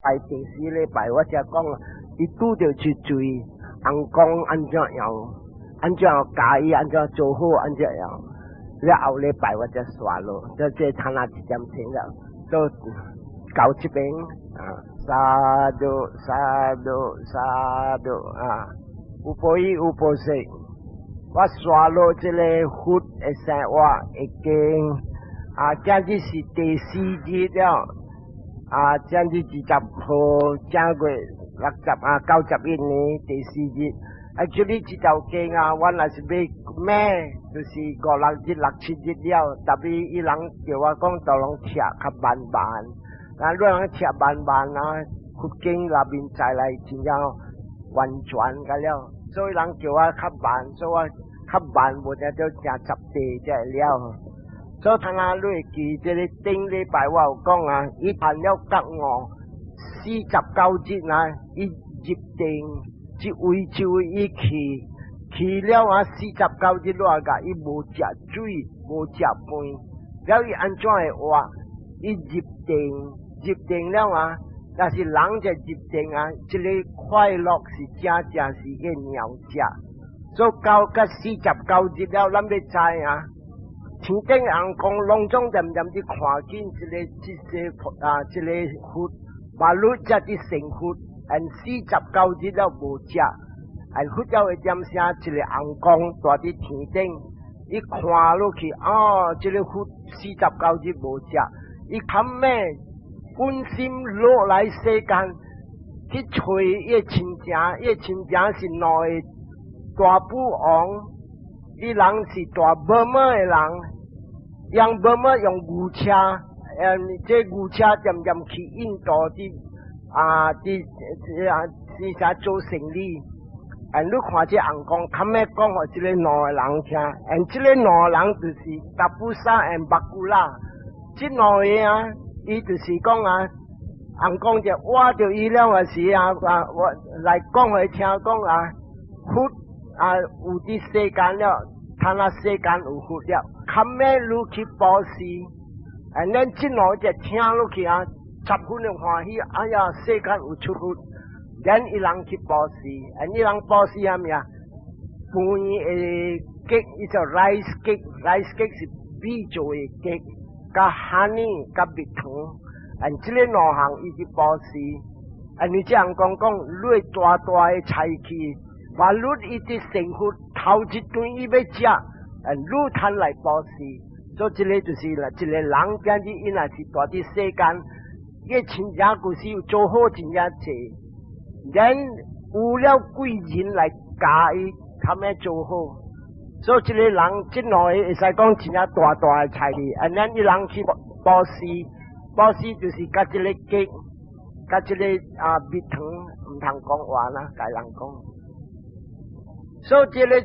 拜第四禮拜我才講，伊拄著去追，尪公按怎樣，按怎教伊，按怎做好，按怎樣。了後禮拜我才煞落，這差那一點鐘了，都到這邊啊，sadhu sadhu sadhu 啊，有報應有報識，我煞落這个佛的生活已經啊，今日是第四日了。啊，今日20號正月60啊91年第四日。Actually 這條經啊，我若是欲咩，就是五六日、六七日了。特別伊人叫我講，都攏拆較慢慢。啊，你人拆慢慢啊，佛經內面再來真正完全個了。所以人叫我較慢，所以我較慢，無定著成十地才會了。所以通啊，你會記這个頂禮拜我有講啊，伊談了覺悟49日啊，伊入定，一位一位伊去，去了啊四十九日內個，伊無食水，無食飯，了伊按怎會活？伊入定，入定了啊，若是人就入定啊，這个快樂是真正是個鳥食。所以到甲四十九日了，咱欲知啊。天頂尪公攏總恬恬佇看見這个這個啊，這个佛，馬路才佇成佛，and 四十九日了無食，and 佛教會點聲一个尪公蹛佇天頂，伊看落去，哦，這个佛四十九日無食，伊堪咩本心落來世間去揣伊的親情，伊的親情是兩个大富王，伊人是大寶馬的人。用寶馬用牛車，這牛車漸漸去印度佇啊佇啊佇啥做生意。And 你看這尪公，較欲講予這个兩个人聽，and 這个兩个人就是達布薩 and 巴古拉，這兩个啊，伊就是講啊，尪公就挖著伊了的時啊，啊我來講予伊聽講啊，佛啊有佇世間了，他那世間有佛了，較欲你去布施，and 咱這兩個聽落去啊，十分的歡喜，哎呀，世間有出佛。咱伊人去布施，啊，伊人布施啥物啊？飯的 cake，伊叫 rice cake，rice cake 是米做的 cake，佮 honey 佮蜜糖，啊，這个兩項伊去布施，啊，你這樣講講，你大大的財氣，話你一直成佛頭一頓伊欲食，啊，你趁來布施，所以這个就是啦，一个人今日伊若是蹛佇世間，伊親情故事有做好真正濟。然有了貴人來教伊，他們做好，所以這个人這兩个會使講真正大大的財氣。啊，咱伊人去布施，布施就是佮這个 cake，佮這个啊蜜糖，毋通講話啦，共人講。所以這个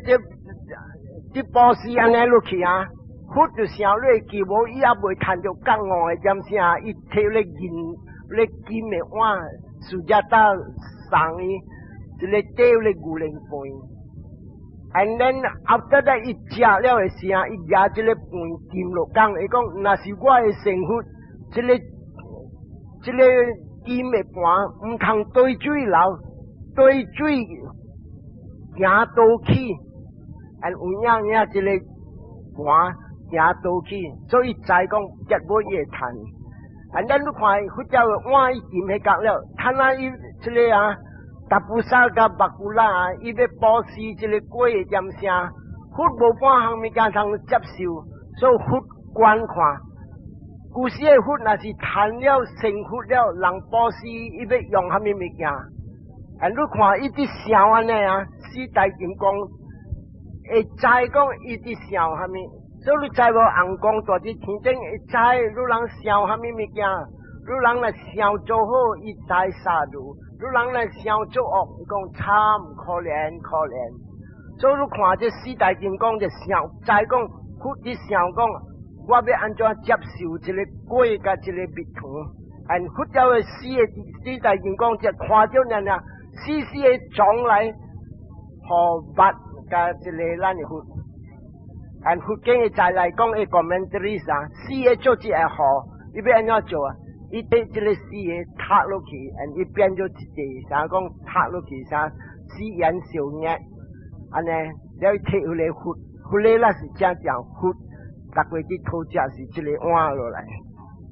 這布施按呢落去啊，佛就想你記無，伊猶未趁著覺悟的點聲，伊提咧銀咧金的碗，蘇迦塔送伊一个吊咧牛奶飯，and then after that 伊食了的時啊，伊舉這个飯金落講，伊講若是我的成佛，這个金的盤毋通對水流，對水行倒去，and 有影影這个盤行倒去，所以知講結尾伊會趁。啊，咱你看佛教的碗伊金彼角了，趁啊伊這个啊，達布薩佮巴古拉啊，伊欲布施這个粿的點聲，佛無半項物件通接受，所以佛觀看。古時的佛若是趁了成佛了，人布施伊欲用啥物物件？啊，你看伊佇想按呢啊，四大金剛會知講伊佇想啥物？所以你知無？尪公蹛佇天頂會知你人想啥物物件？你人若想做好，伊知 sadhu；你人若想做惡，伊講慘可憐可憐。所以你看這四大金剛就想知講佛佇想講，我欲按怎接受這个粿佮這个蜜糖？and 佛教的四个四大金剛就看著爾爾，死死的將來予捌佮這个咱的佛。and 佛經的再來講，伊 commentary 啊，四个做這個好，伊欲按怎做啊？伊對這个四个塌落去，and 伊變做一個，啥講塌落去啥四言小額，按呢，了伊提彼个佛，佛咧那是正正佛，逐個去討食是這个碗落來。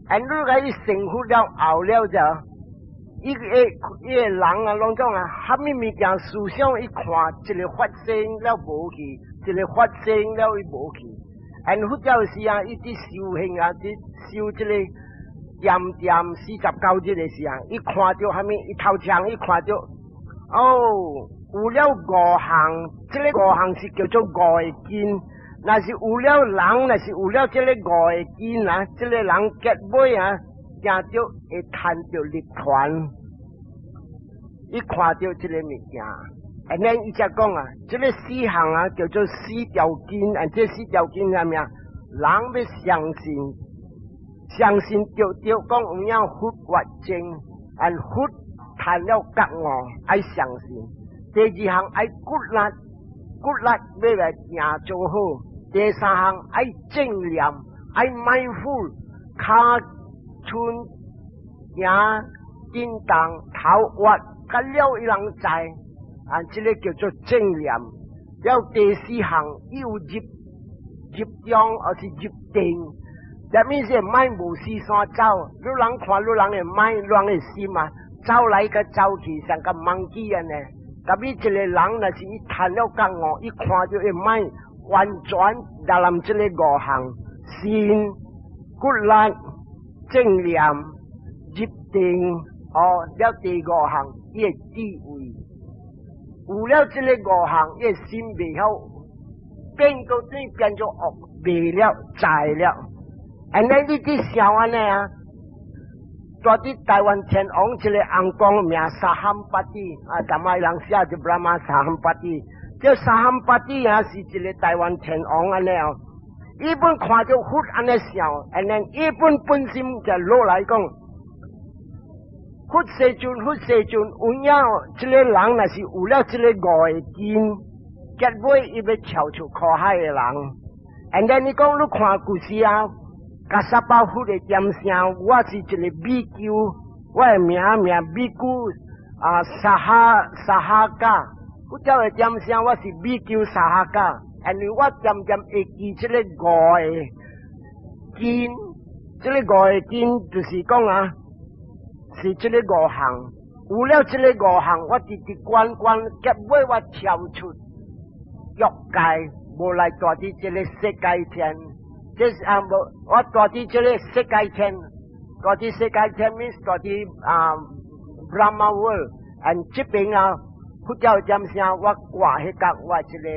And 你共伊成佛了後了就，伊個人啊，攏總啊，蝦米物件思想伊看，一个發生了無去，一个發生了伊無去。And 佛教時啊，伊佇修行啊，佇修這個恬恬49日的時啊，伊看著蝦米，伊頭前伊看著，哦，有了五項，這个五項是叫做五個根。若是有了人，若是有了這个五個根啊，這个人結尾啊，行著會趁著涅槃。伊看著這个物件，and then 伊才講啊，這个四項啊叫做四條根，啊，這四條根啥物啊？人欲相信，相信著著講有影佛法正，and 佛趁了覺悟，愛相信。第二項愛骨力，骨力欲來行做好。第三項愛正念，愛 mindful，跤踭行振動頭髮，甲了伊人知，啊，這个叫做正念。了第四項有入中，抑是入定，這物是 mind 無四散走，你人看你人的 mind，你人的心啊，走來佮走去，像個 monkey 按呢。特別一個人若是伊趁了覺悟，伊看著伊 mind 完全入臨這個五項：信、骨力、正念、入定，哦，了第五項，伊的智慧。有了這個五項，伊的心袂曉變到對變做惡，袂了，知了。And then 你佇想按呢啊？住佇台灣天王一个尪公名沙罕巴蒂啊，淡仔人寫就 Brahma 沙罕巴蒂。這沙罕巴蒂啊是一个台灣天王按呢哦。伊本看著佛按呢想，and then 伊本本身就落來講，佛世尊，佛世尊，有影這个人若是有了這个五個根，結尾伊欲跳出苦海的人。And then 你講你看故事啊，迦葉佛的點聲，我是一个比丘，我的名名比丘啊，沙哈沙哈嘎，佛教的點聲我是比丘沙哈嘎，因為我漸漸會記這个五個根，這个五個根就是講啊，是這个五項，有了這个五項，我直直關關，結尾我跳出欲界，無來住佇這个色界天。這是啊無，我住佇這个色界天，住佇色界天 means 住佇啊 Brahma world，and 這邊啊佛教點聲，我掛彼角我這个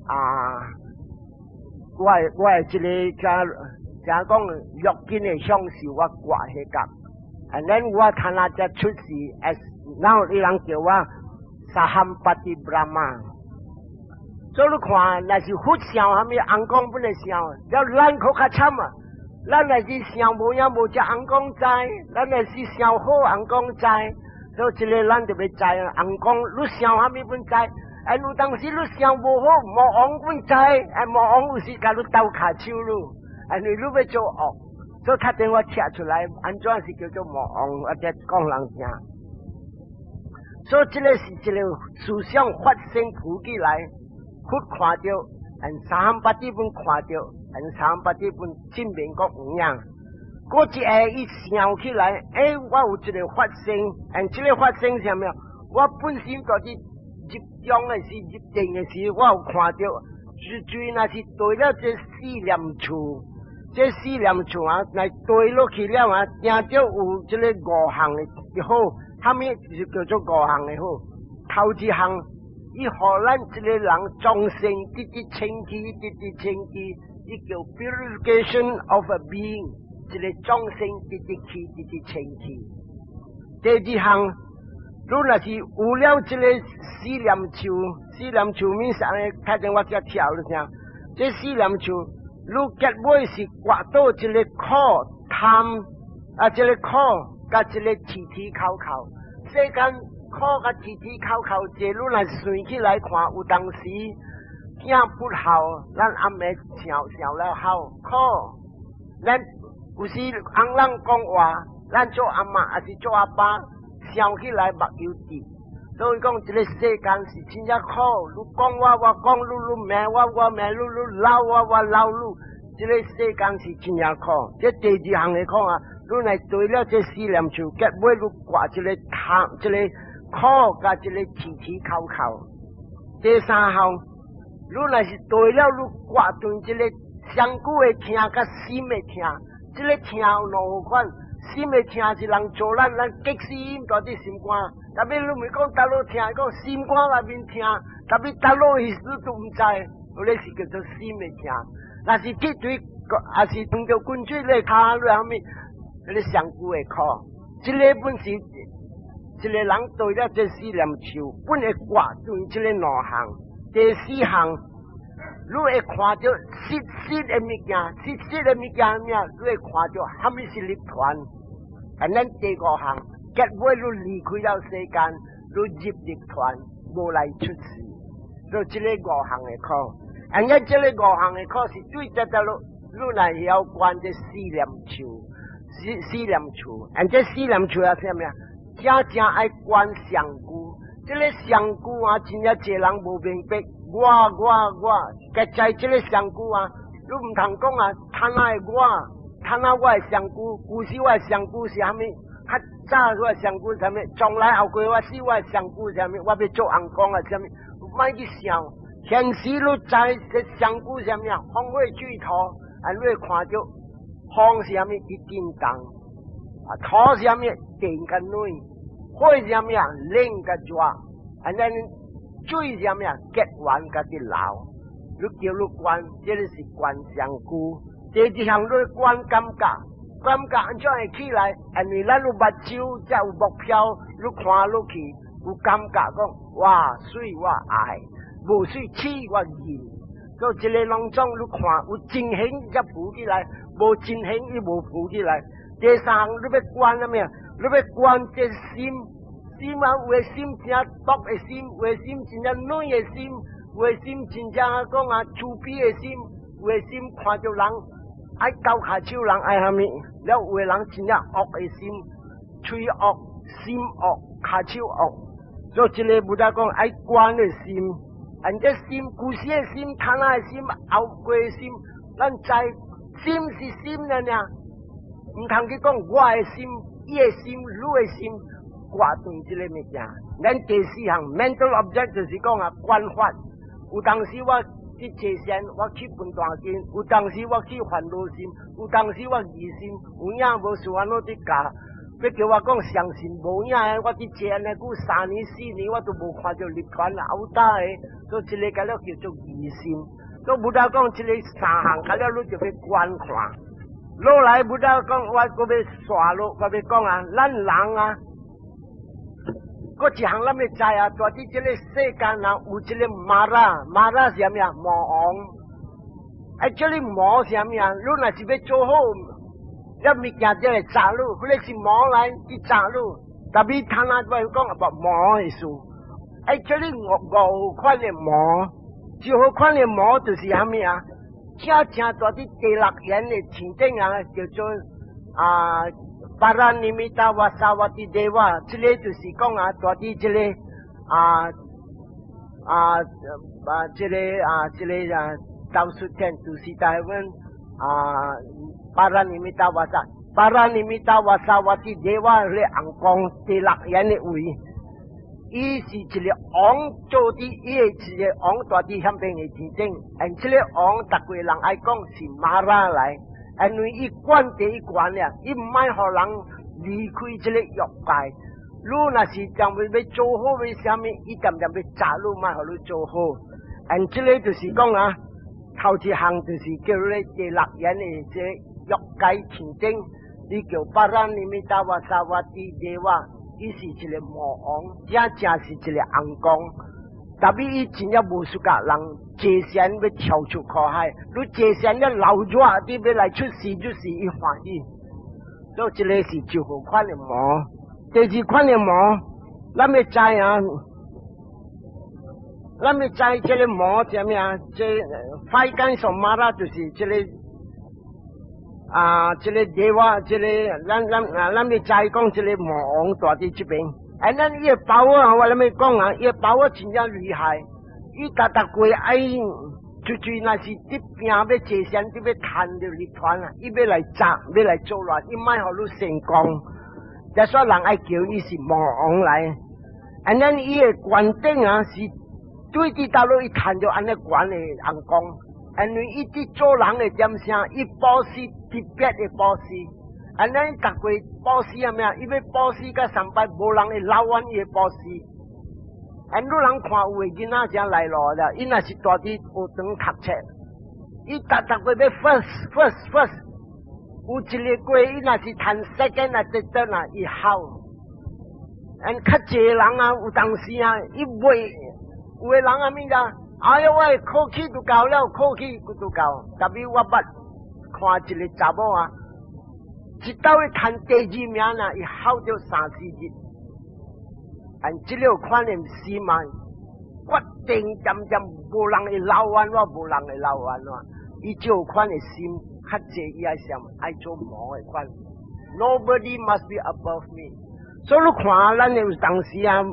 啊，我這个叫怎講六根的享受，我掛彼角，and then 我睇下才出世，as now 伊人叫我沙罕巴蒂 Brahma。所以你看，若是佛想蝦米，尪公本來想，了咱閣較慘啊！咱若是想無影無食尪公知，咱若是想好尪公知，所以這个咱就欲知啊。尪公你想蝦米本知，哎，有當時你想無好，魔王本知，哎，魔王有時共你鬥跤手你，哎，你欲做惡，所以較等我拆出來，按怎是叫做魔王，或者講人聽。所以這个是一个思想發生浮起來。佛看著，and 沙罕巴蒂本看著，and 沙罕巴蒂本證明講有影。過一下伊想起來，欸，我有一个發生，and 這个發生啥物？我本身在佇入中的時、入定的時，我有看著，是最若是對了這四念處，這四念處啊，來對落去了啊，聽著有這个五項的好，蝦米就叫做五項的好？頭一項，伊予咱這个人眾生直直清氣，直直清氣，伊叫 purification of a being，一个眾生直直去，直直清氣。第二項，你若是有了這个四念處，四念處物啥呢？睇見我遮跳你聽，這四念處，你結尾是割到這个苦貪啊，這个苦佮這个啼啼哭哭，世間苦佮啼啼哭哭，這你若算起來看，有當時囝不孝，咱暗暝想想了好苦，咱有時翁人講話，咱做阿媽還是做阿爸，想起來目油滴。所以講，這个世間是真正苦。你講我，我講你，你罵我，我罵你，你鬧我，我鬧你。這个世間是真正苦。這第二項的苦啊，你若對了這四念處，結尾你割這个貪，這个苦佮這个啼啼哭哭。第三項，你若是對了，你割斷這个身軀的疼佮心的疼，這个疼有兩款，心的疼是人做咱，咱激死𪜶蹛佇心肝。特別你毋是講佗落疼，講心肝內面疼，特別佗落意思都毋知，彼个是叫做心的疼。若是鐵錘，抑是碰著滾水咧，跤落啥物，彼个身軀的苦。這个本是一个人對了這四念處，本會割斷這个兩項。第四項，你會看著實實的物件，實實的物件咩？你會看著啥物是涅槃。啊，咱第五項，結尾你離開了世間，你入涅槃，無來出世。所以這个五項的苦，啊，咱這个五項的苦是對這個你，你若曉觀這四念處，四念處，啊，這四念處啊，啥物啊？正正愛觀相續，這个相續啊，真正濟人無明白。我我我，實在這个相續啊，你毋通講啊，貪愛我，貪愛我的身軀，舊時我的身軀是啥物？較早我的身軀啥物？將來後過我死我的身軀啥物？我欲做尪公啊啥物？莫去想，現時你知這身軀啥物啊？風火水土，啊，你會看著風是啥物？佇震動，啊，土是啥物？電佮暖，火是啥物啊？冷佮熱，啊，咱水是啥物啊？結緣佮佇流，你叫你觀，這个是觀相續。第二項你觀感覺，感覺按怎會起來？因為咱有目睭，才有目標，你看落去有感覺講，哇，媠我愛，無媠齒我厭。所以這个攏總你看有情形才浮起來，無情形伊無浮起來。第三項你欲觀啥物啊？你欲觀這心，心啊，有的心真毒的心，有的心真正軟的心，有的心真正講啊慈悲的心，有的心看著人愛交跤手人愛啥物，了有的人真正惡的心，喙惡、心惡、跤手惡，所以這个佛陀講愛觀的心，按這心，舊時的心、貪愛的心、後過的心，咱知心是心爾爾，毋通去講我的心、伊的心、你的心，割斷這个物件。咱第四項 mental object 就是講啊，觀法。有當時我去坐禪，我起分大心；有當時我起煩惱心；有當時我疑心，有影無事安怎佇教？欲叫我講相信無影的，我佇坐按呢久3年4年，我都無看著涅槃有膽的，所以這个甲了叫做疑心。所以佛陀講這个三項，甲了你就欲觀看。落來佛陀講，我閣欲煞落，我欲講啊，咱人啊，閣一項咱欲知啊，蹛佇這个世間啊，有這个 Mara，Mara 是啥物啊？魔王。啊，這个魔是啥物啊？你若是欲做好，了物件就會砸你，彼个是魔來去砸你。特別他那我講啊，魔的事。哎，這个五五款的魔，最好款的魔就是啥物啊？正正蹛佇第六緣的天頂啊，叫做啊 Paranimmitavasavatti Deva，這个就是講啊，蹛佇這个啊啊啊，這个啊這个啊，兜率天就是大阮啊 Paranimmitavasa，Paranimmitavasavatti Deva 咧尪公第六緣的位。伊是一个王做佇，伊是一个王蹛佇遐邊的天頂，and 這个王逐個人愛講是 Mara 來，因為伊管第一關了，伊毋愛予人離開這个欲界。你若是踮欲做好欲啥物，伊恬恬欲閘你，莫予你做好。and 這个就是講啊，頭一項就是叫你第六緣的這欲界天頂，伊叫 Paranimmitavasavatti Deva。伊是一个魔王，正正是一个尪公，特別伊真正無適合人坐禪欲跳出苦海，你坐禪了流熱，你欲來出世就是伊歡喜。所以這个是一號款的魔，第二款的魔，咱欲知啊，咱欲知這个魔啥物啊？這 five kinds of Mara 就是這个。啊，這個 deva，這個咱咱啊，咱欲知講這個魔王蹛佇這邊，啊，咱伊的 power 啊，我咧欲講啊，伊的 power 真正厲害，伊逐逐過愛出去，若是佇拼欲坐禪，佇欲趁著涅槃啊，伊欲來砸，欲來作亂，伊莫予你成功。這所以人愛叫伊是魔王來。啊，咱伊的觀點啊，是對佇佗落伊趁著按呢懸的尪公。因為伊佇做人的點聲，伊布施特別的布施，按呢逐過布施啊咩？伊欲布施甲三擺，無人會撈完伊的布施。按你人看有的囡仔才來路啦，伊若是蹛佇學堂讀冊，伊逐逐過欲 first first first，有一個月伊若是趁 second 啊，得得啊，伊好。按較濟人啊，有當時啊，伊袂有的人啊，物件。哎喲，我考試就夠了，考試就夠。特別我捌看一個查某啊，一到伊趁第二名啦，伊哭著三四日。按這個款的心嘛，決定漸漸無人會撈完我，無人會撈完我。伊這款的心，較濟伊愛想愛做魔的款。Nobody must be above me。所以你看，咱有當時啊。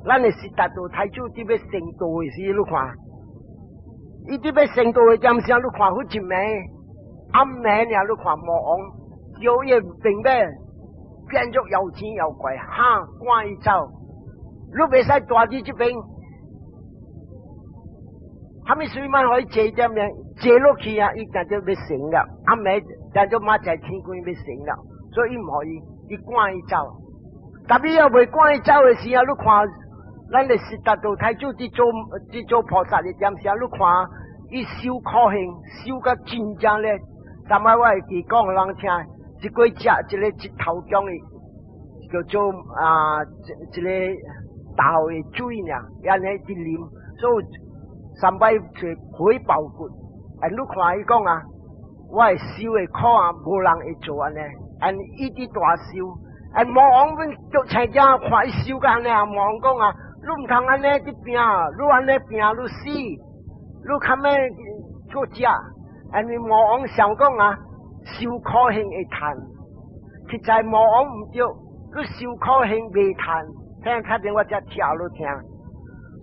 咱的悉達多太子佇欲成道的時，你看，伊佇欲成道的點聲，你看好一暝暗暝爾，你看魔王叫伊兵馬變做妖精妖怪，哈，趕伊走，你袂使蹛佇這邊，蝦米水嘛可以坐點呢？坐落去啊，伊定就欲成了，暗暝定就馬在天光欲成了，所以伊毋予伊，伊趕伊走。特別猶未趕伊走的時候，你看咱的悉達多太子佇做菩薩的點時，你看伊修苦行，修甲真正咧。昨擺我會記講予人聽，一過食一個日頭強的叫做啊一一個豆的水爾，按呢佇啉，所以三擺做回報骨。啊，你看伊講啊，我會修的苦啊，無人會做按呢，按伊佇大修。啊，魔王阮做請家看伊修甲按呢啊，魔王講啊，你毋通按呢佇拼，你按呢拼你死，你較免做食。因為魔王想講啊，修苦行會趁，實在魔王毋對，你修苦行袂趁，聽較電我才聽你聽。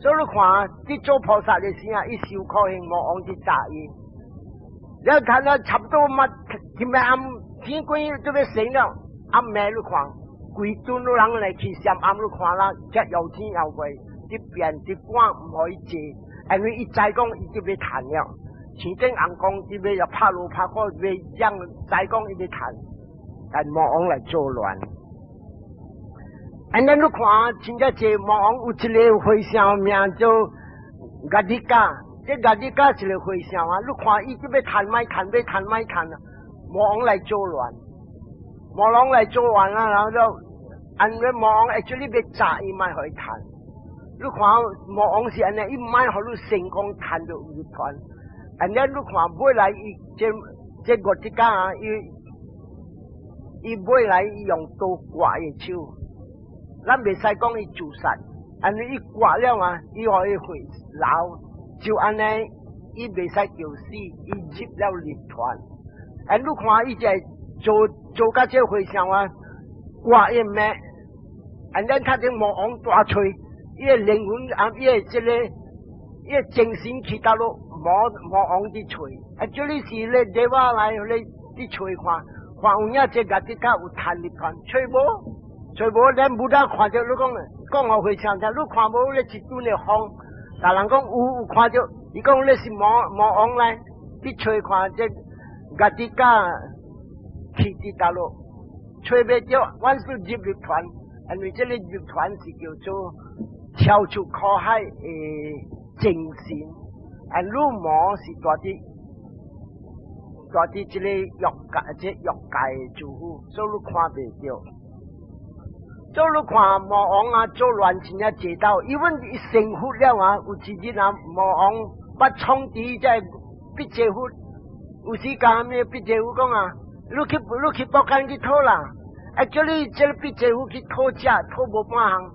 所以你看，佇做菩薩的時啊，伊修苦行，魔王佇炸伊。了趁了差不多嘛，今暝暗天光就欲成了，暗暝你看，規陣人來去禪庵，你看啦，遮妖精妖怪，佇變佇趕毋予伊坐，因為伊知講伊就欲趁了。天頂尪公佇欲又拍鑼拍鼓，欲讓知講伊欲趁，但魔王來作亂。按呢你看，真正濟魔王有一個和尚名做 Godhika，這 Godhika 一個和尚啊，你看伊就欲趁莫趁，欲趁莫趁啊，魔王來作亂，魔王來作亂啊，然後就按呢魔王 actually 欲炸伊，莫予伊趁。你看魔王是按呢，伊莫予你成功趁著涅槃。按呢你看尾來伊這這 Godhika 啊，伊伊尾來伊用刀割伊手。咱袂使講伊自殺，按呢伊割了啊，伊予伊血流，就按呢，伊袂使著死，伊入了涅槃。按你看伊這做做甲這和尚啊，割伊命，按咱睇見魔王大揣，伊的靈魂啊，伊的這個，伊的精神去佗落魔魔王佇揣，啊，這裡是咧 deva 來咧佇揣看，看有影這 Godhika 有趁涅槃，揣無？揣無，咱 Buddha 看著你講，講予和尚聽，你看無咧一陣的風，逐人講有有看著，伊講你是魔魔王來，去揣看這 Godhika 去佇佗落，揣袂著，阮是入涅槃，因為這個涅槃是叫做超出苦海的精神，啊，你魔是蹛佇蹛佇這個欲界，這欲界的諸佛，所以你看袂著。做你看魔王啊，作亂真正濟道，因為伊成佛了啊，有一日啊，魔王捌創佇這毗舍夫，有時間咩毗舍夫講啊，你去你去北間去討啦，啊叫你這個毗舍夫去討食，討無半項，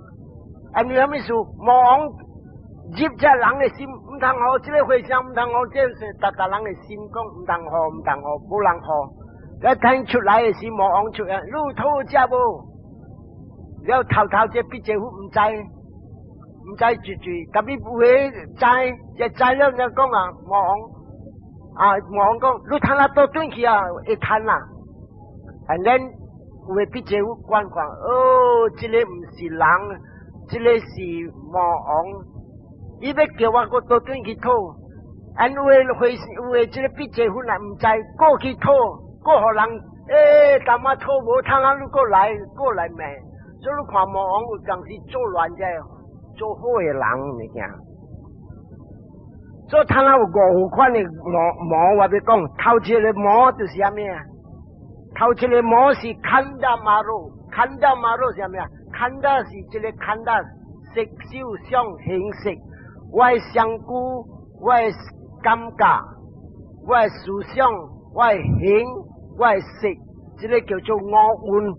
啊你啥物事？魔王入這人的心，毋通予這個和尚，毋通予這是逐逐人的心講，毋通予，毋通予，無人予。一聽出來的時，魔王出來，你討食無？了頭頭這筆這毋知，毋知住住，特別有的知，就知了就講啊，魔王啊，魔王講，你趁啊倒轉去啊，會趁啦。And then 有的筆這觀看，哦，這個毋是人，這個是魔王，伊欲叫我閣倒轉去討。因為會有的這個筆這份啊，毋知過去討，過予人，欸，淡仔討無，通啊，你閣來，閣來罵。所以你看魔王有當時做亂這做好的人物件。所以他那有五款的魔魔，我欲講，頭一個魔就是啥物啊？頭一個魔是 khandha maro，khandha maro 是啥物啊？Khandha 是這個 khandha 色受想行識，我的身軀，我的感覺，我的思想，我的行，我的識，這個叫做五蘊。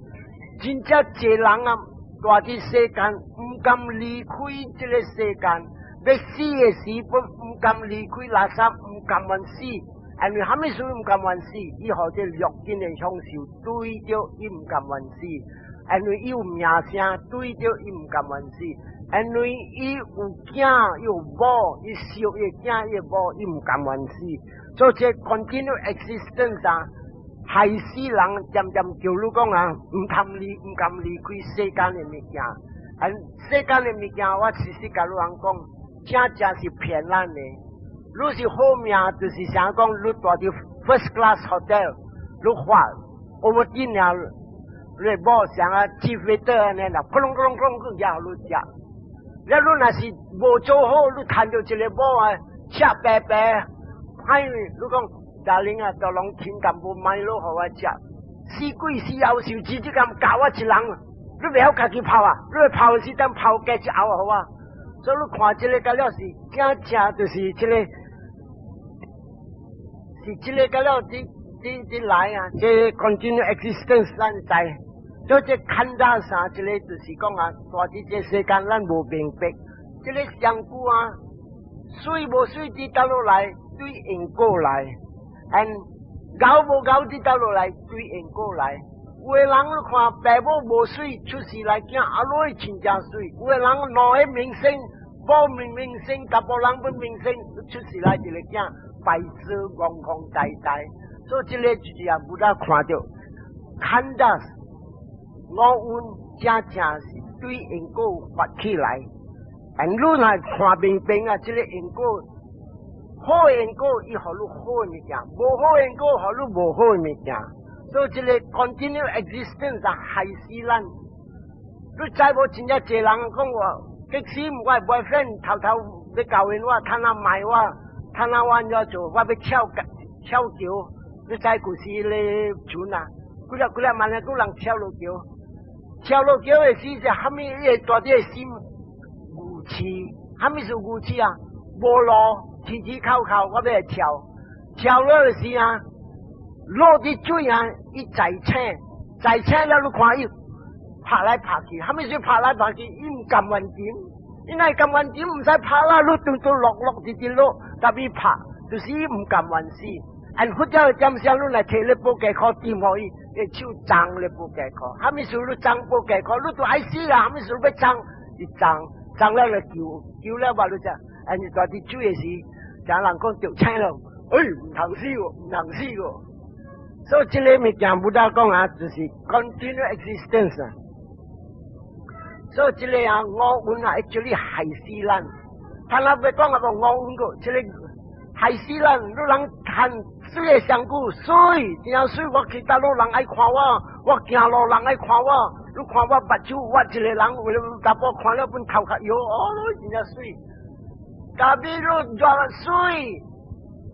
真正濟人啊，蹛佇世間，毋甘離開這個世間，欲死的時不毋甘離開垃圾，毋甘願死。因為啥物事毋甘願死？伊予這六根的享受對著，伊毋甘願死。因為伊有名聲對著，伊毋甘願死。因為伊有囝有某，伊惜伊囝伊某，伊毋甘願死。所以這 continue existence 啊，害死人，漸漸叫你講啊，毋通離，毋甘離開世間的物件。嗯，世間的物件，我事實共你人講，真正是騙咱的。你是好命，就是想講你蹛佇 first class hotel，你發我今年你某像啊，chief waiter 按呢啦，咕隆咕隆咕隆咕叫你食。了你若是無做好，你趁著一个某啊，赤白白，歹你講。Darling 啊，都攏添淡薄麥滷予我食，死鬼死夭壽，直接咁教我一人，你袂曉家己泡啊？你泡時陣泡加一喉好啊？所以你看這個甲了是真正就是這個，是這個甲了佇佇佇來啊！這 continue existence 咱知，所以這 khandha 啥，這個就是講啊，蹛佇這世間咱無明白，這個身軀啊，媠無媠佇佗落來，對因果來。嗯，𠢕無𠢕佇佗落來，對因果來。有的人你看爸母無媠出世來囝阿女真正媠，有的人兩个明星，某明明星，查埔人本明星出世來一个囝敗子戇戇呆呆，所以這個就是啊，無得看著，khandha 五蘊真正是對因果發起來，但你若看明白啊，這個因果。好因果，伊予你好的物件；無好因果，予你無好的物件。所以這個 continue existence 啊，害死咱。你知無？真正濟人講話，即使我 boyfriend 頭頭欲交緣我，趁啊賣我，趁啊我按怎做？我欲跳跳橋，你知舊時咧船啊？幾粒幾粒萬啊，有人跳落橋，跳落橋的時是蝦米？伊會蹛佇個心愚痴，蝦米是愚痴啊？無路。天天靠靠，我欲跳，跳落的時啊，落佇水啊，伊在醒，在醒了，你看伊拍來拍去，蝦米是拍來拍去？伊毋甘願沉，伊若甘願沉，毋使拍啦，你當做落落直直落，特別拍，就是伊毋甘願死。按佛教的點聲，你來提咧寶蓋箍掂予伊，伊手髒咧寶蓋箍，蝦米事你髒寶蓋箍，你都愛死啦！蝦米事欲髒，伊髒，髒了就救，救了嘛你就，按你蹛佇水的時。有人講著醒了，欸，毋通死喎，毋通死喎。所以這個物件無得講啊，就是 continue existence 啊。所以這個啊，五蘊啊，會叫你害死咱。他那欲講啊，無五蘊個，這個害死咱。你人趁媠的身軀，媠，真正媠。我去佗落人愛看我，我行路人愛看我。你看我目睭，我一個人為了查埔看了本頭殼搖，哦，真正媠。咖啡你熱媠，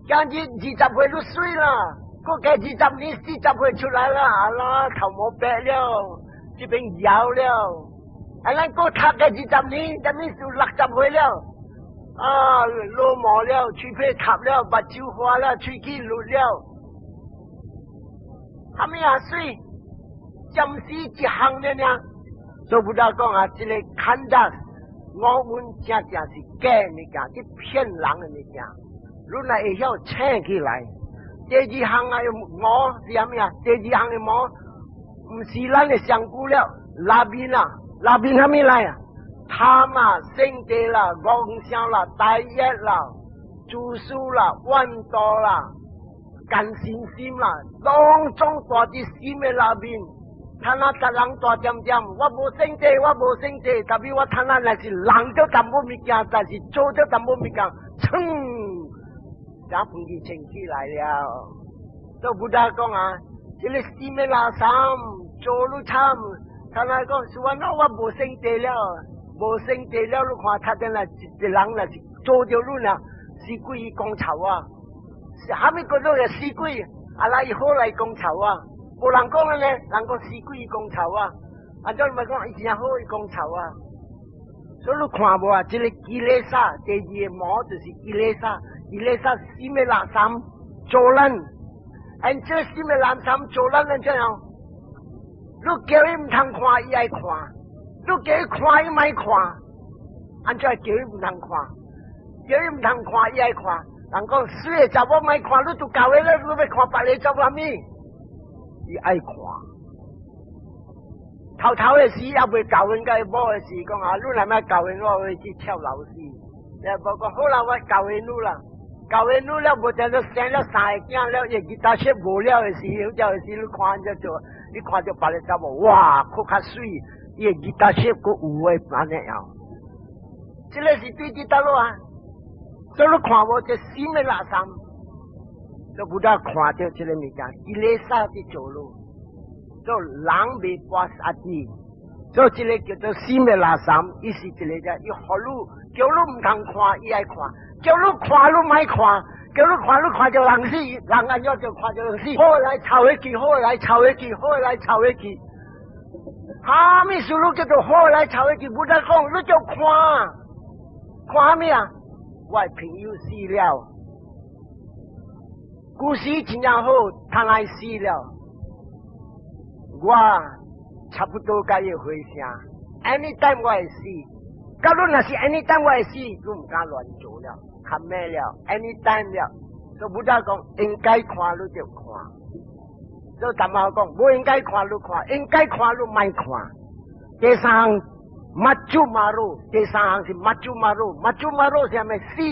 今日20歲你媠啦，閣加20年40歲出來啦，啊啦頭毛白了，這邊搖了，啊咱閣讀個二十年，這邊就60歲了，啊老毛了，喙皮塌了，目睭花了，喙齒綠了，蝦米啊媠？暫時一項爾爾，所以佛講啊，這個 khandha 五蘊真正是假物件，是騙人的物件。你若會曉醒起來，第二項的魔是啥物啊？第二項的魔毋是咱的上古了，內面啊，內面啥物來啊？貪啊、性地啦、妄想啦、大欲啦、自私啦、怨妒啦、貪嗔心啦，攏總蹛佇心的內面。貪啊，逐人大點點，我無性地，我無性地，tapi 我貪啊，若是人著淡薄物件，但是做著淡薄物件，噌，就噴氣清起來了。都 Buddha 講啊，這個心的垃圾做愈慘，貪啊講，是我我無性地了，無性地了，你看他陣來一人若是做著愈呢，死鬼講臭啊，啥物叫做死鬼？啊來好來講臭啊！無人講的呢，人講死鬼講臭啊！啊，怎咪講伊真好伊講臭啊？所以你看無啊？這個 kilesa，第二個魔就是 kilesa，kilesa 心的垃圾做咱，按這心的垃圾做咱按怎樣？你叫伊毋通看，伊愛看；你叫伊看，伊莫看。按怎叫伊毋通看？叫伊毋通看，伊愛看。人講水的查某莫看，你都教伊咧，你欲看別个查某物？伊愛看，頭頭的時猶未教訓佮某的時，講啊，你若欲教訓我，我去跳樓死。你無講好啦，我教訓你啦，教訓你了，無定你生了三个囝了，伊吉他說無了的時，有朝的時你看這做，你看著別个查某，哇，閣較媠，伊的吉他說閣有的按呢樣。這个是對佇佗落啊？所以你看無這新的垃圾。就 Buddha 看著這個物件，kilesa 佇做路，做人未跋阿弟，所以這个叫做心的垃圾，伊是一个只，伊予你叫你毋通看，伊愛看；叫你看，你莫看；叫你看，你看著人死，人按怎就看著人死。好來抄回去，好來抄回去，好來抄回去。啥物事你叫做好來抄回去？Buddha 講，你就看，看啥物啊？我的朋友死了。故事真正好，他來死了，我差不多佮伊回聲。Anytime 我會死，假如若是 anytime 我會死，你毋敢亂做了，較咩了？Anytime 了，所以 Buddha 講應該看你就看，所以淡薄講無應該看你看，應該看你莫看。第三項 maccummaro，第三項是 maccummaro，maccummaro 是啥物死？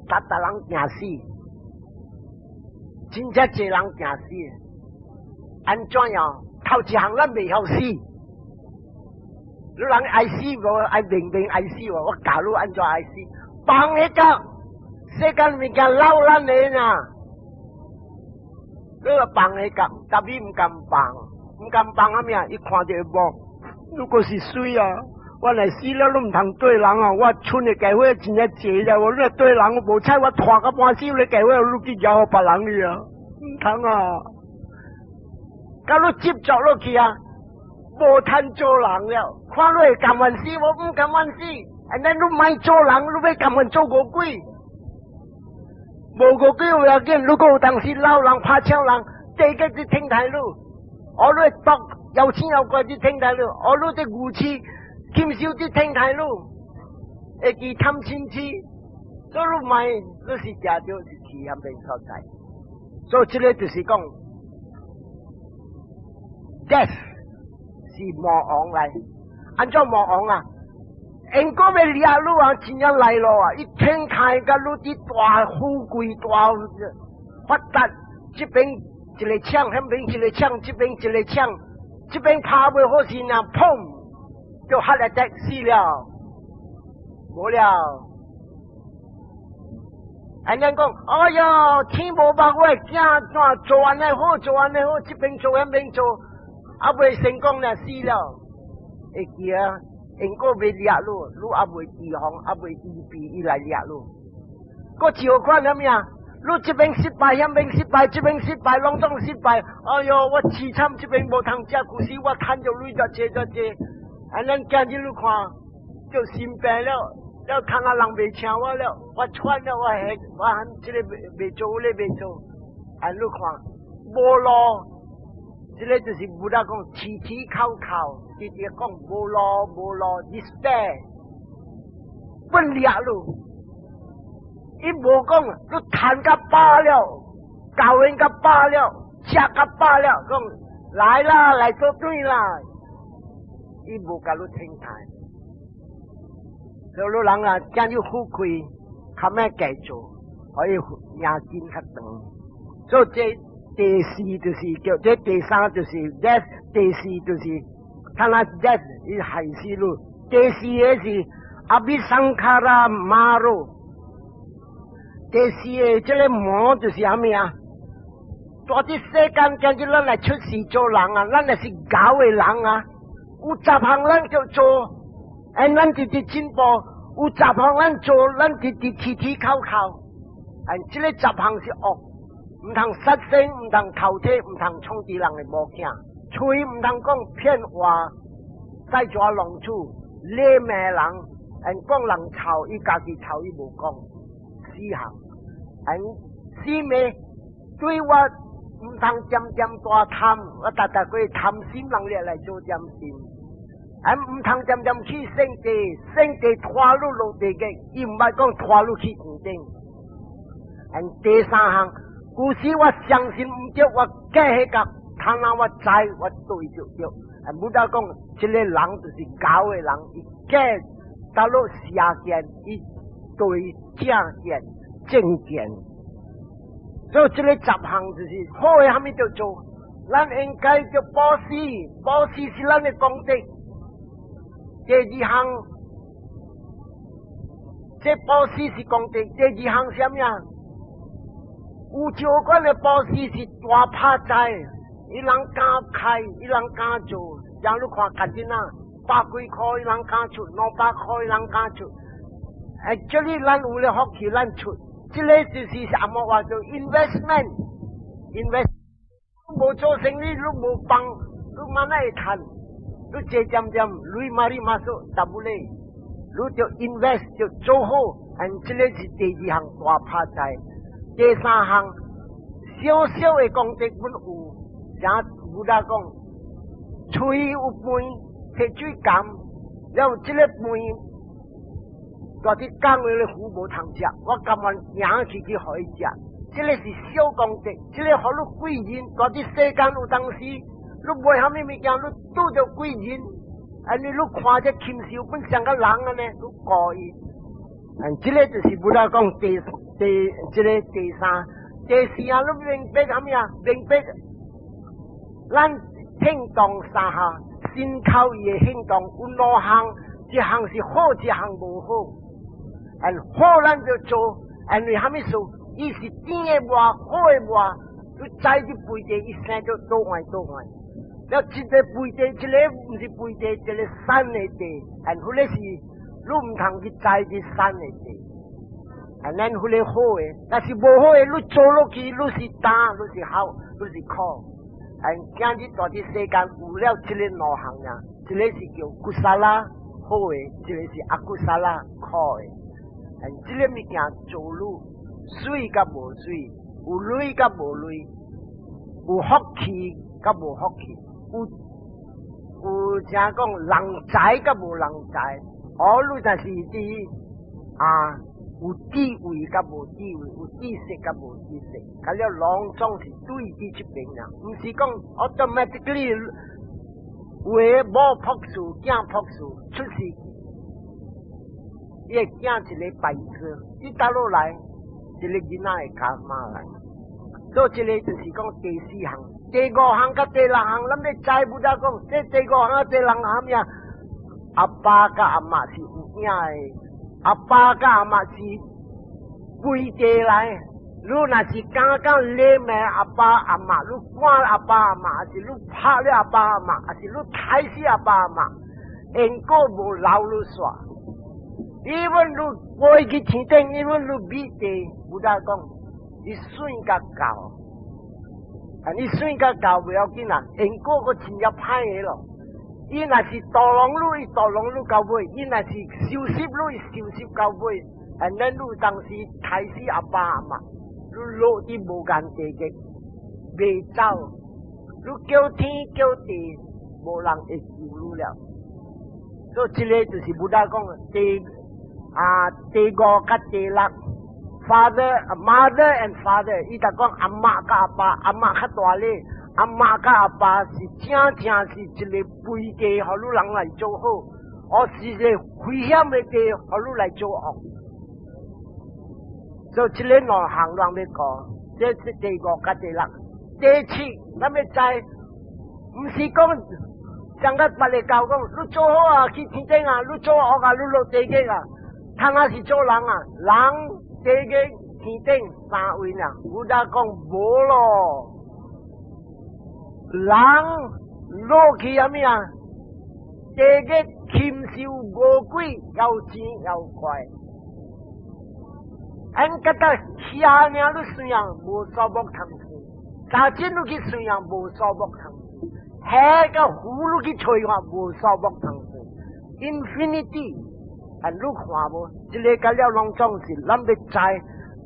逐逐人驚死。真正濟人驚死，按怎樣？頭一項咱袂曉死，你人愛死無？愛明明愛死無？我教你按怎愛死，放彼個世間物件摟咱的呢？你話放彼個，tapi 毋甘放，毋甘放啥物啊？伊看著無，如果是水啊，我若死了，你毋通對人啊！我賰的家伙真正濟了，我你對人我無彩，我拖到半死，你家伙你去枵予別人去啊！毋通啊！假你執著落去啊，無通做人了。看你會甘願死，我毋甘願死。按呢你莫做人，你欲甘願做餓鬼？無餓鬼有要緊，如果有當時老人拍搶人，第一個去天台路，哦你毒有錢有怪去天台路，哦你佇牛市金收佇天台路，會記貪嗔痴，所以你莫，你是食著是去遐邊所在。所以這个就是講，death 是魔王來，按怎魔王啊？因果欲掠你啊，真正來咯啊！伊天開共你佇大富貴大發達，這邊一个搶，彼邊一个搶，這邊一个搶，這邊拍袂好勢呢，砰，就 heart attack 死了，無了。按呢講，哎喲，天無目我的囝怎做按呢好，做按呢好，這邊做彼邊做，猶未成功呢，死了。會記啊，因果欲掠你，你猶未預防，猶未預備，伊來掠你。閣照款啥物啊？你這邊失敗，彼邊失敗，這邊失敗，攏總失敗。哎喲，我淒慘，這邊無通食，舊時我趁著鐳遮濟遮濟。按呢今日你看，就心病了。了，看啊人袂請我了，我喘了，我還我還這个袂袂做，咧袂做。按你看，無路，這个就是 Buddha 講啼啼哭哭，直直講無路無路，despair，分裂路。伊無講你趁甲飽了，教人甲飽了，食甲飽了，講來啦，來做對啦，伊無共你停台。所以你人啊，講你富貴，較咩計做，可以命緊較長。所以這第四就是叫，這第三就是 death，第四就是睇下 death 伊害死你。第四個是 abhisankhara māro。第四個這個魔就是啥物啊？在這世間，今日咱來出世做人啊，咱若是𠢕的人啊，有十項咱就做，哎，咱直直進步；有十項咱做，咱直直起起扣扣。哎，這個十項是惡，毋通殺生，毋通偷提，毋通創治人的某囝，喙毋通講騙話，再抓弄處，禮罵人，哎，講人臭，伊家己臭伊無講，四項，哎，四面對我。毋通漸漸大貪，我逐逐過貪心人咧來做點心。啊，毋通漸漸去聖地，聖地拖你落地獄，伊毋捌講拖你去天頂。啊，第三項，有時我相信毋對，我假彼個，倘若我知我對就對。啊，Buddha 講，這個人就是𠢕的人，伊假倒落邪見，伊對正見正見。所以這個十項就是好的，蝦米就做，咱應該就布施，布施是咱的功德。第二項，這布施是功德。第二項是啥物啊？有少款的布施是大拍債，伊人敢開，伊人敢做。像你看較緊啊，百幾箍伊人敢出，200箍伊人敢出。哎，這裡咱有了福氣，咱出。這個就是啥物話做 investment，invest 無做生意，你無幫，你嘛哪會趁？你這點點，鐳 mari masuk tak boleh，你就 invest 就做好，嗯，這個是第二項大拍債。第三項小小的功德阮有，像 Buddha 講，喙有飯，提水甘，了這個飯。在佇講的虎無通食，我甘願行去去予伊食。這個是小功德，這個予你貴人，在佇世間有當時，你買蝦米物件，你拄著貴人，按呢你看這禽獸本像個人按呢，你顧伊。嗯，這個就是 Buddha 講第第這個第三、第四啊，你明白蝦米啊？明白，咱行動三項，身口意的行動有兩項，一項是好，一項無好。嗯，好咱就做，因為蝦米事？伊是甜的無，苦的無，你知這肥地，伊生做倒換倒換。了，一個肥地，一個毋是肥地，一個瘦的地，嗯，彼個是你毋通去栽這瘦的地。啊，咱彼個好的，但是無好的，你做落去，你是擔，你是好，你是苦。嗯，今日在這世間有了這個兩項啊，一個是叫 kusala 好的，一個是 akusala 苦的。嗯，這個物件做愈媠佮無媠，有鐳佮無鐳，有福氣佮無福氣，有有怎講人才佮無人才，哦，你就是佇啊有智慧佮無智慧，有知識佮無知識，佮了攏總是對佇這邊啊，毋是講 automatically 有的某樸素，囝樸素出世。伊的囝一個白痴，伊倒落來一個囡仔會卡馬來，所以這個就是講第四項、第五項佮第六項，咱欲知 Buddha 講，這第五項佮第六項啥物啊？阿爸佮阿媽是有影的，阿爸佮阿媽是規地來。你若是敢敢禮罵阿爸阿媽，你趕阿爸阿媽，還是你拍了阿爸阿媽，還是你刣死阿爸阿媽，因果無留你煞。even 你飛去天頂，even 你美地，Buddha 講，伊算甲夠，啊，你算甲夠不要緊啊，因果閣真正歹的咯。伊若是墮龍你，伊墮龍你到尾；伊若是收拾你，伊收拾到尾。啊，咱你當時刣死阿爸阿媽，你落佇無間地獄，袂走，你叫天叫地，無人會救你了。所以這個就是 Buddha 講的第五佮第六， Father, mother and father，伊就講阿媽佮阿爸，阿媽較大咧，阿媽佮阿爸是正正是一個肥地，予你人來做好，抑是一個危險的地，予你來做惡。所以這个兩項攏欲顧，這是第五佮第六。第七，咱欲知，毋是講像個別个教講，你做好啊去天頂啊，你做惡啊，你落地獄啊。他若是做人啊，人，地獄、天頂三位啊，Buddha 講無咯，人落去啥物啊？地獄禽獸餓鬼，又賤又怪。俺覺得遐爾你算啊，無數目通算；加錢你去算啊，無數目通算；下個湖你去揣看，無數目通算。Infinity。啊！你看無？這个甲了攏總是咱欲知，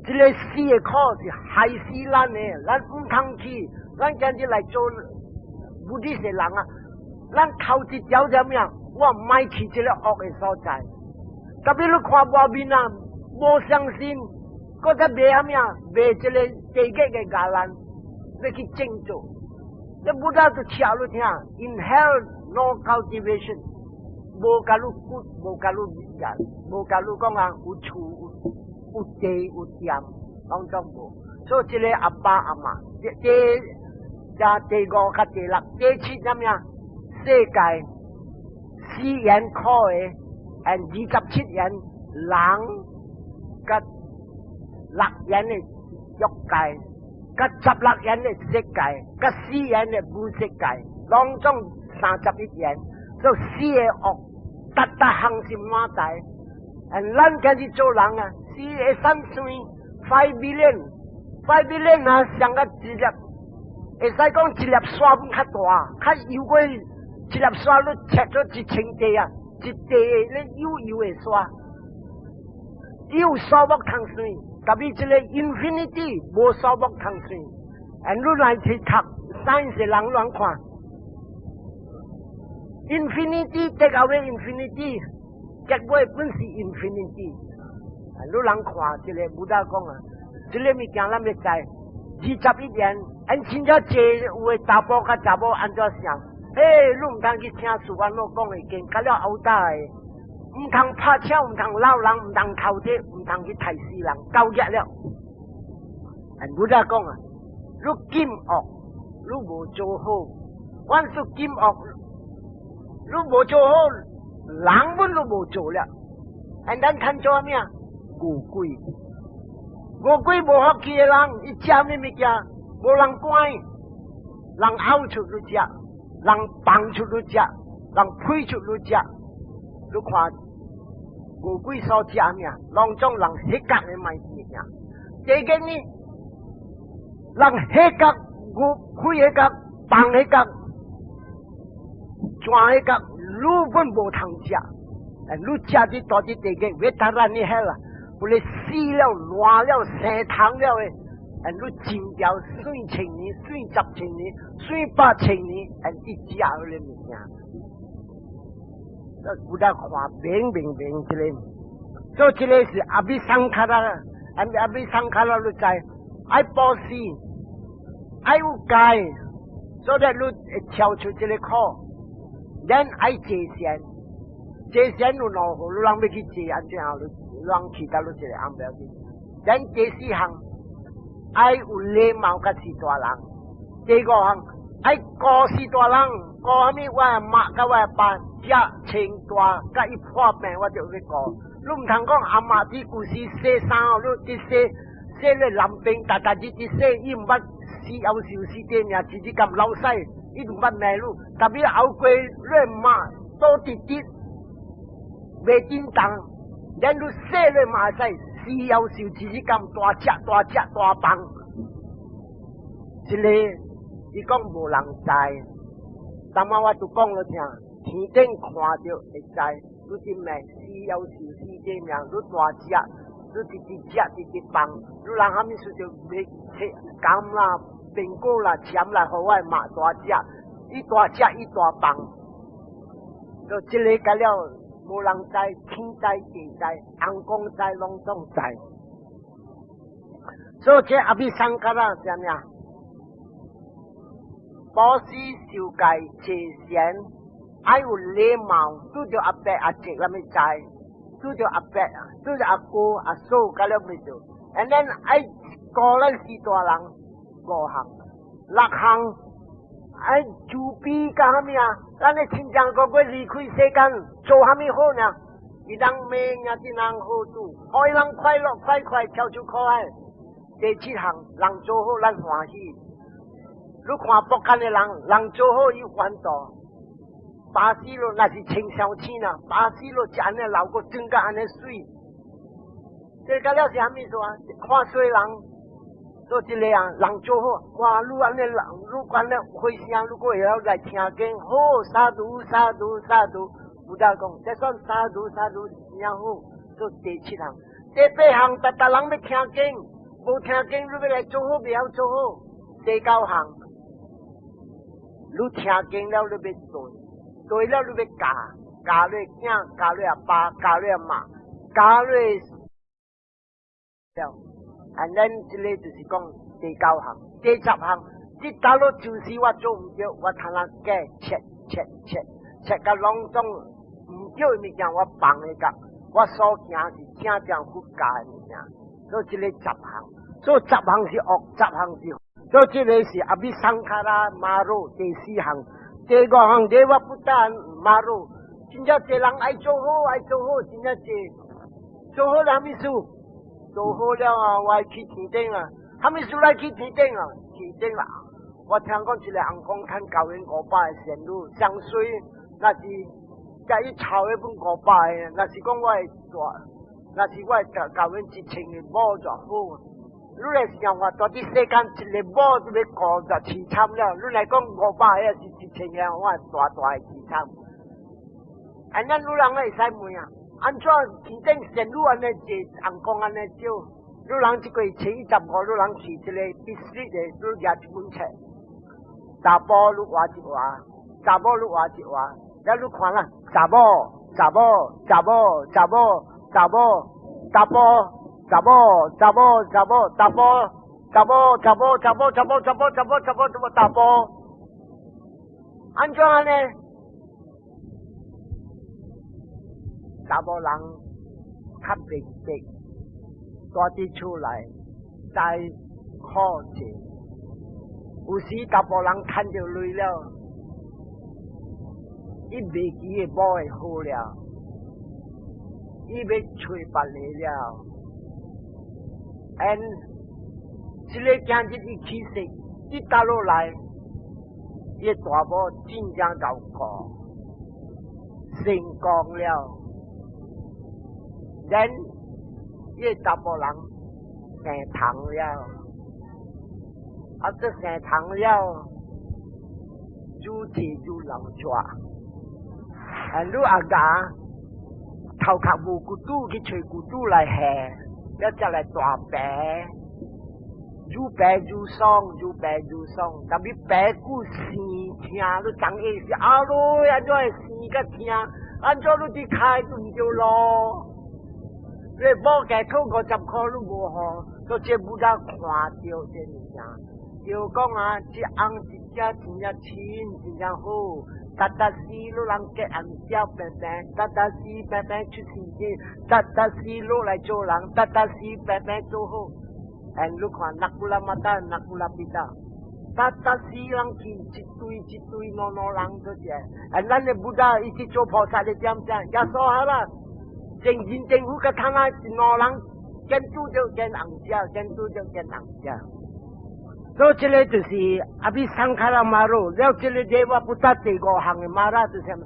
這个死的苦是害死咱的，咱毋通去。咱今日來做 Buddhist 的人啊，咱頭一條啥物啊？我毋愛去這个惡的所在。特別你看外面啊，無相信，閣再賣啥物啊？賣這个地獄的伽藍，欲去種做。你 Buddha 就請你聽，In hell no cultivation。無共你骨，無共你人，無共你講啊，有厝有地有店，攏總無。所以這个阿爸阿媽，第加第五佮第六、第七啥物啊？色界四緣苦的，and 27緣人佮六緣的欲界，佮16緣的色界，佮四緣的無色界，攏總31緣。做四个惡，逐逐項是滿大。咱今日做人啊，四個三算 5 billion，5 billion 啊，上個一粒，會使講一粒沙較大，較幼過一粒沙，你切做1000塊啊，一塊咧幼幼的沙，有數目通算，特別這个 infinity 無數目通算。and 你來去讀 science 的人亂看，infinity take away infinity，結果本是 infinity。你人看這个 Buddha 講啊，這个物件咱欲知，21緣，按真正濟有的查埔佮查某按怎想？嘿，你毋通去聽師父講的經，較了後大的，毋通拍車，毋通鬧人，毋通偷竊，毋通去刣死人，夠額了。Buddha 講啊，你禁惡，你無做好，凡是禁惡，你無做好，人本都無做了。and 咱看做咩啊？餓鬼，餓鬼無福氣的人，伊食啥物件，無人管，人嘔出去食，人放出去食，人屁出去食。你看餓鬼所食咩？攏總人彼角的物件。這個呢，人彼角、牛屁彼角、放彼角、轉彼角，你本無通食。你食佇大佇地獄，vaitarani hell 啦，有咧死了、爛了、生蟲了的，你真條算千年、算十千年、算百千年，你食彼个物件。有得看明明明這个，所以這个是 abhisankhara，abhisankhara 你知，愛布施，愛有戒，所以你會跳出這个苦。咱愛坐禪，坐禪有兩好，你人欲去坐按怎樣？你人去到你一个紅標緊。咱第四項愛有禮貌佮序大人，第五項愛顧序大人，顧啥物？我的媽佮我的爸食穿大，佮伊破病我就欲顧。你毋通講阿媽佇舊時洗衫哦，你佇洗洗咧南邊，逐逐日佇洗，伊毋捌死夭壽死這命，一日共流屎，伊毋捌罵你。特別後過你媽倒直直袂振動，連你洗咧嘛會使死夭壽，一日共大食大食大放。這个伊講無人知，當晚我就講了聽，天頂看著會知，你佇罵死夭壽死這命，你大食，你直直食直直放，你人啥物事就欲切柑啦、蘋果啦、攕來予我媽大食，伊大食伊大放，就這个甲了無人知，天知地知，尪公知，攏總知。所以這阿比桑卡拉啥物啊？布施受戒坐禪，愛有禮貌，拄著阿伯阿叔啥物知，拄著阿伯，拄著阿哥阿嫂，甲了咪做。And then 愛顧咱四大人五項，六項愛慈悲甲啥物啊？咱的親像個個離開世間，做啥物好呢？伊人罵也是人好處，予人快樂快快跳出苦海。第七項，人做好咱歡喜。你看北間的人，人做好伊歡度。巴士路若是穿傷淺啊，巴士路就按呢流過轉甲按呢水。這個了是啥物意思啊？看衰人，做這個啊，人做好，哇！你按呢人，你按呢回聲，你閣會曉來聽經，好，sadhu sadhu sadhu，Buddha 講，這算 sadhu sadhu 真好，做第七項。第八項，逐逐人欲聽經，無聽經，你欲來做好，袂曉做好。第九項，你聽經了，你欲對，對了，你欲教，教你囝，教你阿爸，教你阿媽，教你了。And then 這個就是講第九項，第十項，這大路就是我做毋著，我通通計切切切切甲攏總毋對的物件，我放咧甲，我所行是正正佛教的物件。所以這個十項，所以十項是惡，十項是，所以這個是阿比桑卡拉馬路第四項，第五項 devaputta 馬路，真正濟人愛做好，愛做好，真正濟做好啥物事？做好了啊，我愛去天頂啊！啥物事來去天頂啊？天頂啦！我聽講一個翁公趁9,500個仙女，上水若是甲伊湊彼本五百個，若是講我會大，若是我會教阮1000個某就好。你來想看，蹛佇世間一個某都欲顧就淒慘了，你來講五百個是1000個，我大大的淒慘。按呢女人會使問啊？按怎天頂仙女按呢濟，翁公按呢少？女人這個1015，女人去這個必須的，你舉一本冊，查埔你畫一畫，查某你畫一畫，了你看啦，查某、查某、查某、查某、查某、查埔、查某、查某、查某、查埔、查某、查某、查某、查某、查某、查某、查某、查某、查埔，按怎按呢？查某人較明白，蹛佇厝內知苦濟，有時查埔人趁著鐳了，伊袂記得某會好了，伊欲揣別个了。And 這个今日伊起勢，伊倒落來，伊大某真正𠢕顧，成功了。Then 伊查埔人生蟲了，啊！這生蟲了，愈濟愈流血。啊！你阿家頭殼無骨拄去揣骨拄來下，了才來大病，愈病愈爽，愈病愈爽。但欲病久生疼，你昨下是啊囉，按怎會生甲疼？按怎你佇開都毋對路？你某家討50箍，你無予，所以這 Buddha 看著這物件，就講啊，這翁一隻真正親，真正好，逐逐時你人結暗笑平平，逐逐時平平出事情，逐逐時你來做人，逐逐時平平做好。And 你看 Nakula mata，Nakula pita，逐逐時人去一對一對兩兩人做者，and 咱的 Buddha 伊去做菩薩的點正，耶穌好啦。正人政府甲通啊，一兩人見拄著見紅者，見拄著見紅者。所以這個就是阿比桑卡拉馬路，了這個 devaputta 第五項的 mara 就是啥物？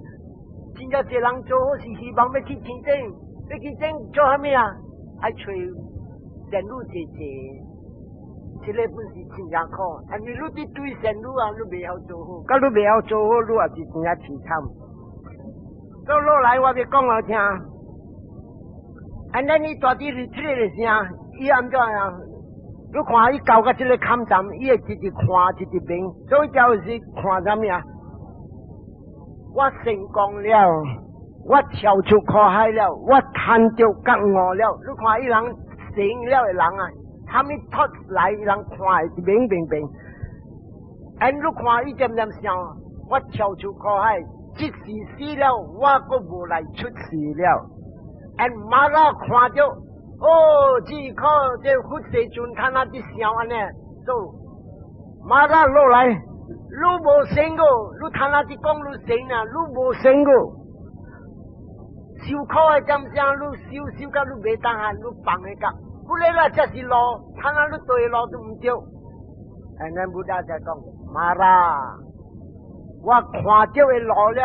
真正濟人做好事，希望欲去天頂，欲去天頂做啥物啊？愛揣仙女濟濟，這個本是真正苦。但是你佇對仙女啊，你袂曉做好，佮你袂曉做好，你也是真正淒慘。所以落來我欲講予聽。按呢，伊蹛佇 retreat 的時，伊按怎啊？你看伊到甲這个坎站，伊會一直看，一直明，所以就是看啥物啊？我成功了，我跳出苦海了，我趁著覺悟了。你看伊人成了的人啊，蝦米 thought 來，人看會明明明。And 你看伊點點想，我跳出苦海，即時死了，我閣無來出世了。And 瑪拉看著，哦，這可這佛世尊他那佇想按呢，做瑪拉落來，你無成個，你他那佇講你成啊，你無成個。受苦的點聲，你受受甲你袂當下，你放彼個，不咧啦，這是路，他那你對路都毋對。And then Buddha 就講，瑪拉，我看著的路了，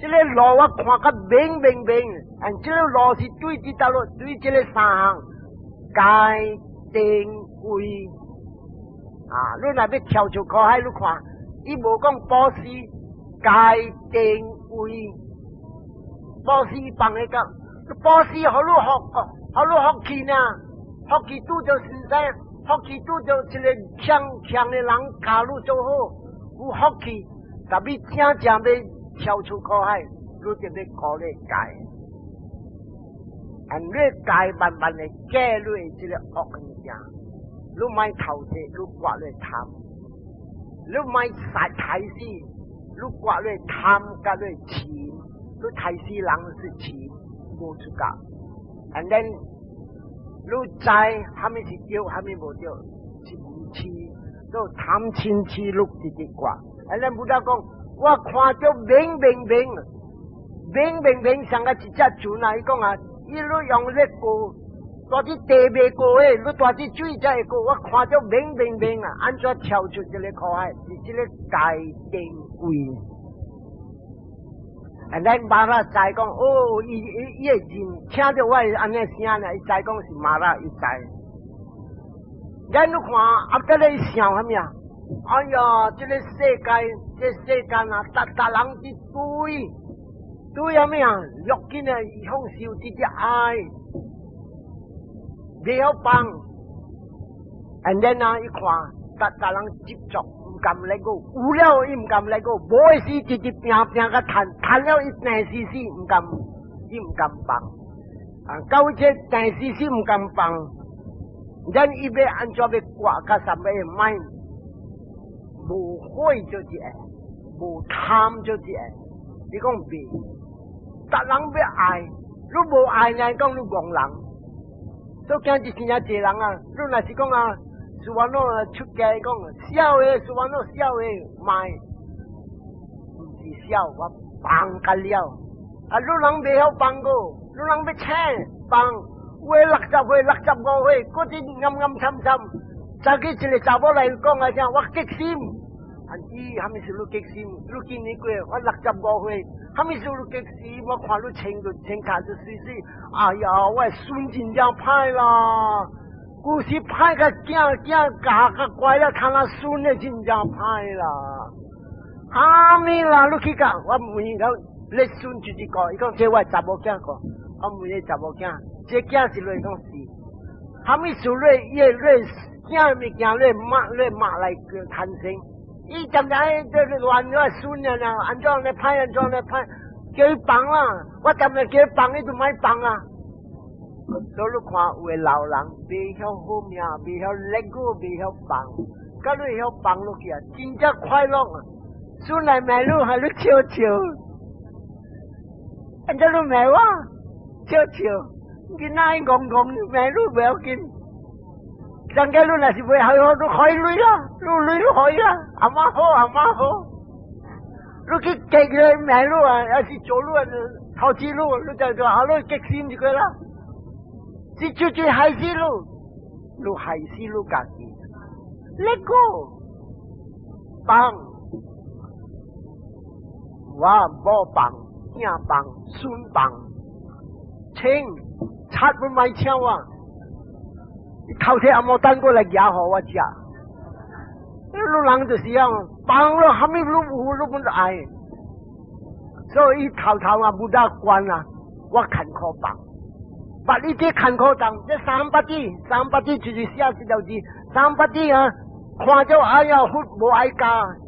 這个路我看甲明明明，and 這个路是對佇佗落，對這个三項，戒定慧。啊，你若欲跳出苦海，你看，伊無講布施，戒定慧。布施放彼個，布施予你福，予你福氣呢？福氣拄著先生，福氣拄著一个強強的人教你做好，有福氣。但你真正欲跳出苦海，你就欲顧咧戒，and 你戒慢慢的戒你這个惡物件，你莫偷竊，你割你貪，你莫殺刣死，你割你貪佮你嗔。你刣死人是嗔，無出格。And then 你知蝦米是對，蝦米無對，是無痴，都貪嗔痴你直直割。And then Buddha 講，我看著明明明，明明明像個一隻船啊！伊講啊，伊你用咧過，蹛佇地袂過的，你蹛佇水才會過。我看著明明明啊，按怎跳出這个苦海？是這个戒定慧。And then 瑪拉知講，哦，伊伊伊會認，聽著我按呢聲呢，伊知講是瑪拉，伊知。咱你看，啊，這咧想啥物啊？哎呀，這个世界，這世間啊，逐逐人佇對，對啥物啊？欲緊啊，享受這隻愛，袂曉放。And then 啊，伊看，逐逐人執著，毋甘 let go，有了伊毋甘 let go，無的時直直拚拚甲趁，趁了伊病死死毋甘，伊毋甘放。啊，到這病死死毋甘放，咱伊欲按怎欲割較啥物莫無悔就是會，無貪就是會。你講袂，逐人欲愛，你無愛呢，講你戇人。所以今日真正濟人啊，你若是講啊，蘇雲諾出家講，痟的蘇雲諾痟的，莫，毋是痟，我放甲了。啊，你人袂曉放個，你人欲請放，有的60歲、65歲，閣佇暗暗參參。早起一个查某來講啊，聲我激心，啊，伊蝦米事你激心？你今年過我65歲，蝦米事你激心？我看你穿就穿卡就媠媠，哎呀，我孫真正歹啦，舊時歹甲囝囝教較乖了，看那孫的真正歹啦。蝦米啦？你去講，我問伊講，你孫就一個，伊講這我查某囝個，我問伊查某囝，這囝是你講是，蝦米事你伊你囝物件你罵你罵來產生？伊常常這個亂我孫啊，按怎咧歹，按怎咧歹，叫伊放啦！我當然叫伊放，伊就莫放啊。所以你看有的老人袂曉好命，袂曉 let go，袂曉放，佮你會曉放落去啊，真正快樂啊！孫來罵你，還你笑笑，按怎你罵我？笑笑，囡仔戇戇罵你袂要緊。人家你若是袂好，你開淚啦，你淚都開啦，阿媽好，阿媽好。你去激佢罵你啊，還是做你啊，投資你，你就做好你激心就個啦。是絕對害死你，你害死你家己。Let go，放，我某放，囝放，孫放，請，賊都莫請我。頭天阿摩等過來夾予我食，你人就是樣，放了蝦米攏有，攏本愛，所以頭頭啊，無得關啊，我艱苦放。把你這艱苦當，這三八字，三八字就是寫這條字，三八字啊，看著哎呀，佛無愛教，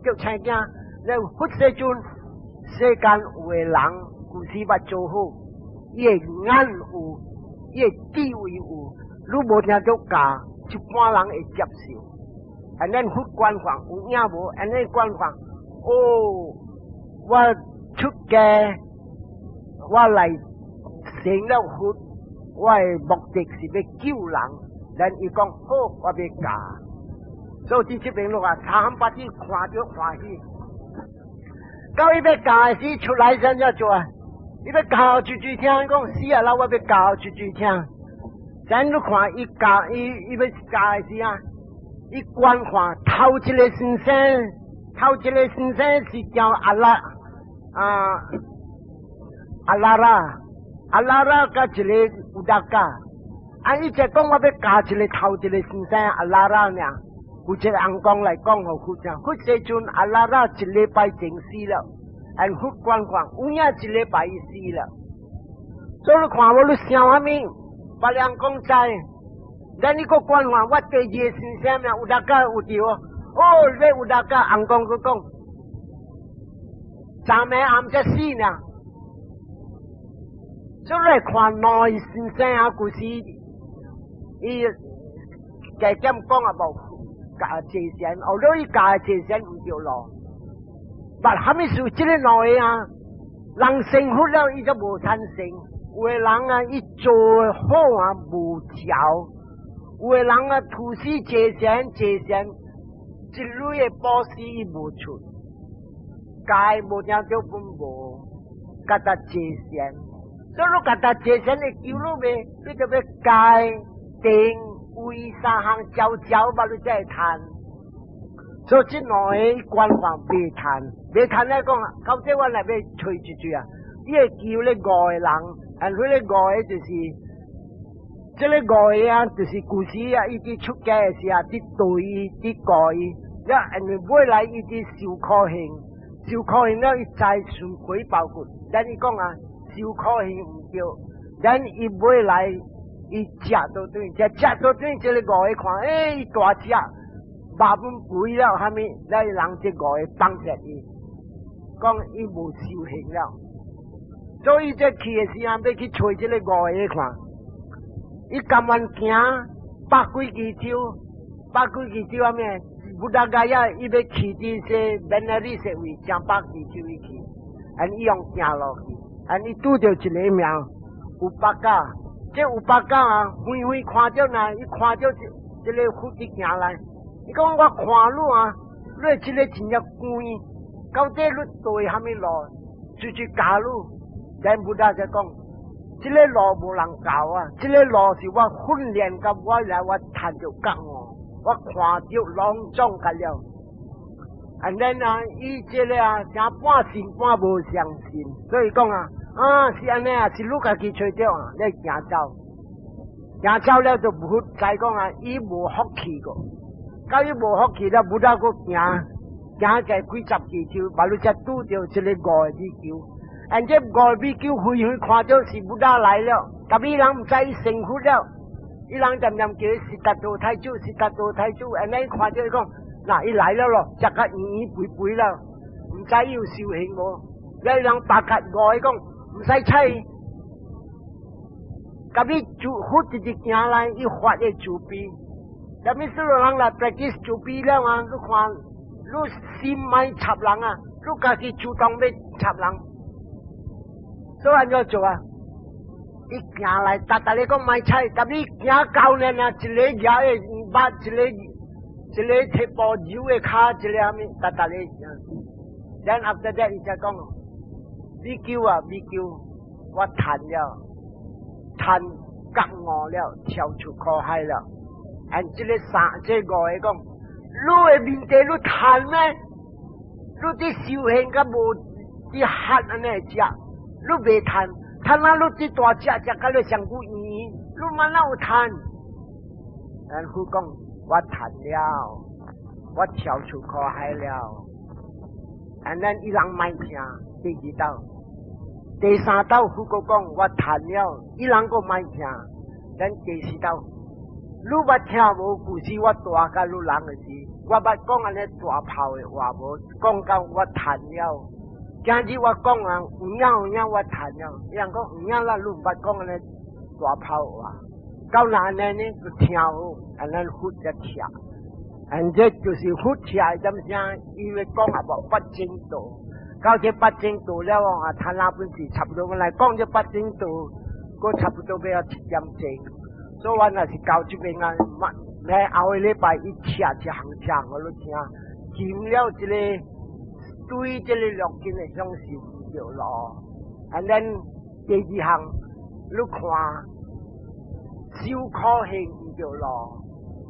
叫青驚，你佛世尊，世間有的人，舊時捌做好，伊的眼有，伊的智慧有。你無聽著教，一般人會接受。And then 佛觀看有影無？And then 觀看，哦，我出家，我來成了佛，我的目的是欲救人。Then 伊講好，我欲教。所以佇這邊落啊，薩含巴蒂看著歡喜。到伊欲教的時出來怎樣做啊？伊欲教出去聽，講死啊！老我欲教出去聽。咱你看伊教伊伊欲教的時啊，伊觀看頭一个先生，頭一个先生是叫阿拉啊阿拉拉阿拉拉佮一个烏達加。啊！伊就講我欲教一个頭一个先生阿拉拉爾，有一个翁公來講予佛聽，佛世尊阿拉拉一禮拜前死了，and 佛觀看有影一禮拜伊死了。所以你看無你想啥物？別人講知，咱你閣觀看我第二個先生名有達加有佇哦，哦，你有達加翁公閣講，昨暝暗才死呢。所以你看兩个先生啊，故事伊加減講也無教坐禪，後來伊教坐禪毋著路。但蝦米事？這个兩个啊，人成佛了，伊就無產生。有的人啊，伊做好啊無調；有的人啊，吐死坐禪坐禪，一類的布施伊無出，戒無聽著本無，佮搭坐禪。所以你佮搭坐禪會救你袂？你就欲戒定慧三項招招吧，你才會趁。所以這兩个觀看袂趁，袂趁來講，到這我來欲揣一句啊，伊會救咧五個人，啊，彼个五個就是，這个五個啊，就是舊時啊，伊佇出家的時啊，佇對伊，佇顧伊，了因為尾來伊佇受苦行，受苦行了，伊知順回報骨，咱伊講啊，受苦行毋對，咱伊尾來伊食倒轉，食食倒轉，這个五个看，欸，伊大隻。肉本肥了，蝦米？咱人這五个放下伊，講伊無修行了。所以這去的時陣，欲去揣這个五个看，伊甘願行百幾支洲，百幾支洲啥物？布達蓋亞伊欲去佇這本來利社會，正百幾洲伊去，and 伊用行路去，and 伊拄著一个名有八甲，這有八甲啊，遠遠看著呢，伊看著這個佛佇行來。伊講我看你啊，你這個真正貴，到底你對蝦米路？出去教你，咱 Buddha 就講，這个路無人教啊，這个路是我訓練甲我來我趁著覺悟，我看著攏總甲了。And then 啊，伊這个啊，成半信半無相信，所以講啊，啊是按呢啊，是你家己揣著啊，你行走，行走了就無知講啊，伊無福氣個。到伊無福氣了，Buddha閣行行個幾十幾洲，嘛你才拄著這个五个比丘。And 這五个比丘遠遠看著是 Buddha 來了，特別人毋知伊成佛了，伊人恬恬叫伊悉達多太子，悉達多太子，and 伊看著伊講，嗱伊來了咯，食甲圓圓肥肥了，毋知伊有修行無？了人白甲五个講，毋使睬伊，甲伊就佛直直行來，伊發個慈悲。啥物事人來 practice 慈悲了啊？你看，你心莫插人啊，你家己主動欲插人，所以按怎做啊？伊行來，逐逐咧講莫睬，但你行到呢啊，一个舉的肉，一个一个提布揉的跤，一个啥物，逐逐咧。Then after that，伊才講，比丘啊，比丘，我趁了，趁覺悟了，跳出苦海了。And 這个三，這五个講，你的面對你趁咩？你佇修行佮無佇學按呢食，你袂趁，趁啊！你佇大食食甲你上久圓，你嘛哪有趁？然後講我趁了，我跳出苦海了。And then 伊人莫聽，第二道，第三道佛閣講我趁了，伊人閣莫聽，咱第四道。你捌聽無？舊時我大佮你人的時，我捌講按呢大炮的話無？講到我趁了。今日我講啊，有影有影我趁了。伊人講有影啦，你毋捌講按呢大炮話。到哪呢呢？就聽好，按呢佛才聽。按這就是佛聽點聲，伊會講啊無八正道。到這八正道了啊，他那本是差不多來講這八正道，閣差不多欲7點鐘。所以我若是到這邊啊，來後個禮拜伊聽一項聽，我攏聽，進了這個對這個六根的享受毋著路。And then 第二項，你看受苦行毋著路，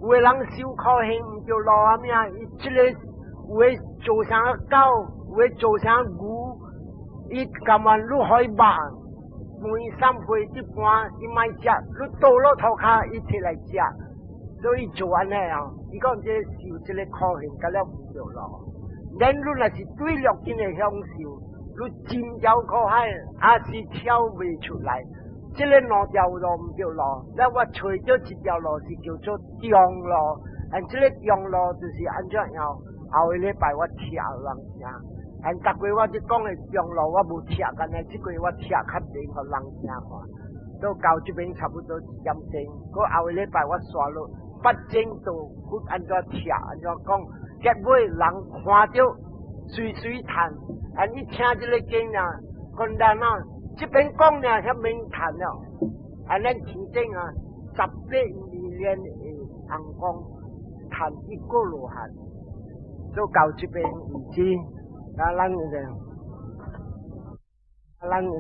有的人受苦行毋著路啊咩？伊這個有的做成狗，有的做成牛，伊甘願你予伊肉，飯三歲一半，伊莫食，你倒落塗跤，伊提來食，所以做按呢啊。伊講這受這個苦行，甲了毋著路。咱你若是對六根的享受，你真條苦海，還是跳袂出來。這個兩條路毋著路，那我揣著一條路是叫做中路，and 這個中路就是按怎樣？後個禮拜我聽人聽，and 逐過我佇講的中路我無聽，但係這過我聽較明，予人聽看。都到這邊差不多1點鐘，閣後個禮拜我煞落八正道，佛按怎聽，按怎講，結尾人看著隨隨嘆，and 伊聽這個經啊，簡單啊，這邊講呢，遐免嘆了，按咱天頂啊，18年的紅光嘆一個羅漢，都到這邊為止，啊，咱個，咱個。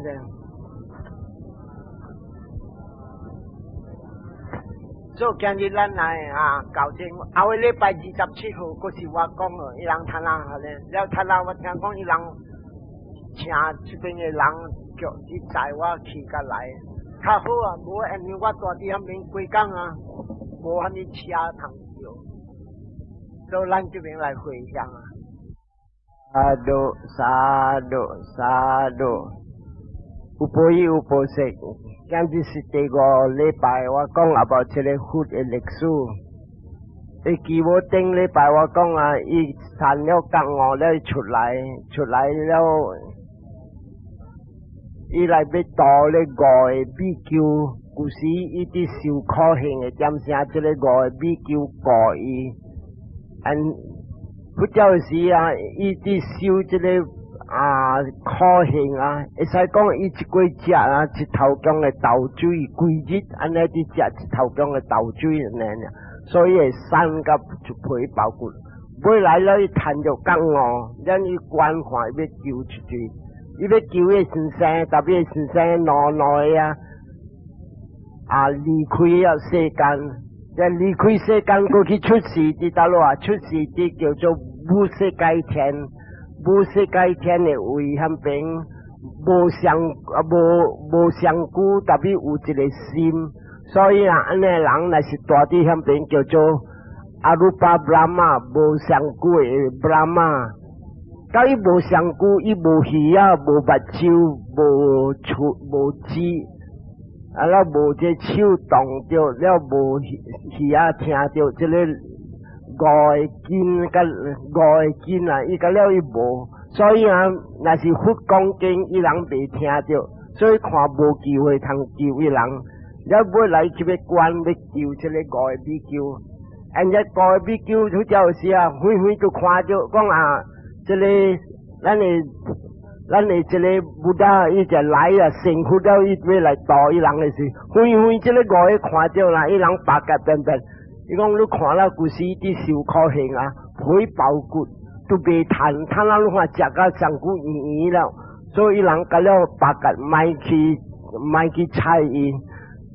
所以今日咱來啊，搞這後個禮拜27號，閣是我講的，伊人聽啦咧，了聽啦，我聽講伊人請這邊的人叫去載我去甲來，較好啊，無因為我住佇遐邊規工啊，無啥物車通叫，所以咱這邊來回向啊。Sadhu sadhu sadhu，有報應有報識。今日是第五禮拜，我講 about 這個佛的歷史。會記無頂禮拜我講啊，伊產了覺悟了出來，出來了，伊來欲度咧五個比丘，舊時伊佇受苦行的點聲，這個五個比丘顧伊，and 佛教時啊，伊佇受這個啊，苦行啊，會使講伊一過食啊，一頭江的豆水，規日按呢佇食一頭江的豆水按呢，所以會瘦甲一皮包骨。尾來了，伊趁著覺悟，咱伊關懷欲救出去，伊欲救伊先生，特別先生老老的啊，啊離開了世間，再離開世間過去出世佇佗落啊？出世佇叫做無色界天。無色界天的位遐邊無相啊無無相顧，特別有一個心，所以啊，按呢人若是住佇遐邊叫做 arupa Brahma 無相顧的 Brahma，佮伊無相顧，伊無耳啊，無目睭，無喙，無舌，啊了無這手動著，了無耳啊聽著這個。五個根佮五個根啊，伊佮了伊無，所以啊，若是佛講經，伊人袂聽著，所以看無機會通救伊人。了尾來去欲關欲救這個五個比丘，and 這五個比丘出就是啊，遠遠就看著講啊，這個咱的咱的這個 Buddha 伊就來啊，成佛了，伊欲來度伊人的時，遠遠這個五個看著啦，伊人白甲變變。伊講你看了舊時佇受苦行啊，皮包骨都袂嘆，嘆啊你看食甲上久圓圓了，所以伊人甲了白甲莫去莫去睬伊，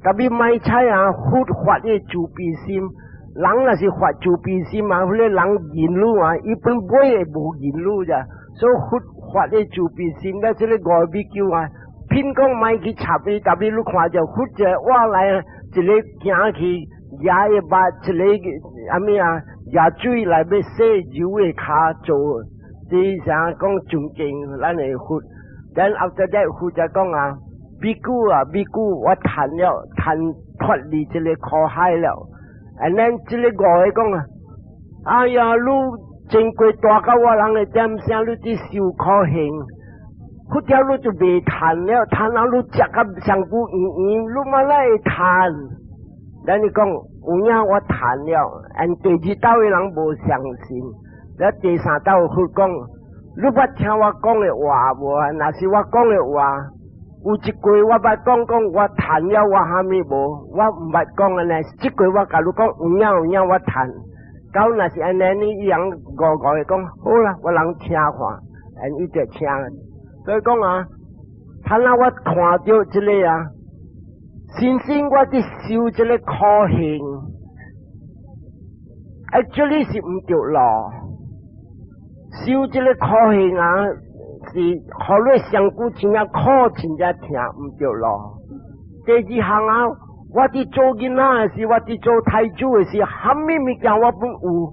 特別莫睬啊，佛發的慈悲心，人若是發慈悲心啊，彼個人忍辱啊，伊本尾會無忍辱咋，所以佛發的慈悲心，了這個五比丘啊，偏講莫去插伊，特別你看著佛就我來一個行去。舉一把一個啥物啊，舉水來欲洗牛的跤做，這啥講尊敬咱的佛。Then after that 佛就講啊，比丘啊，比丘，我嘆了，嘆脫離這個苦海了。And then 這個五個講啊，哎呀，你經過大到我人的點聲，你佇受苦行，佛條你就袂嘆了，嘆啊你食甲上久圓圓，你嘛來會嘆？咱你講有影我談了，and 第二道的人無相信，了第三道佛講，你捌聽我講的話無？若是我講的話，有一句我捌講講，我談了我蝦米無？我毋捌講按呢，這句我共你講有影有影我談。到若是按呢，你伊人五五會講好啦，我人聽看，and 伊就聽。所以講啊，睇下我看著這个啊，先先我佇受這个苦刑，actually 是毋著路，受這个苦刑啊，是予你身軀真正苦，真正疼，毋著路。第二項啊，我佇做囡仔的時，我佇做太子的時，蝦米物件我攏有，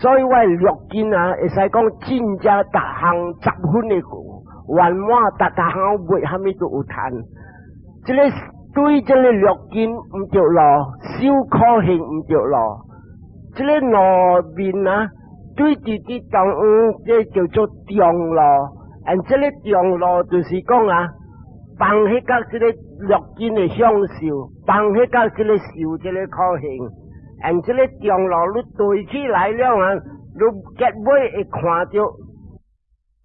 所以我的六根啊，會使講真正逐項十分的圓滿，逐逐項袂蝦米都有趁。這个對這个六根毋著路，受苦刑毋著路。這个兩面啊，對佇佇中央，這叫做中路。and 這个中路就是講啊，放彼個這个六根的享受，放彼個這个受這个苦刑。and 這个中路你對起來了啊，你結尾會看著。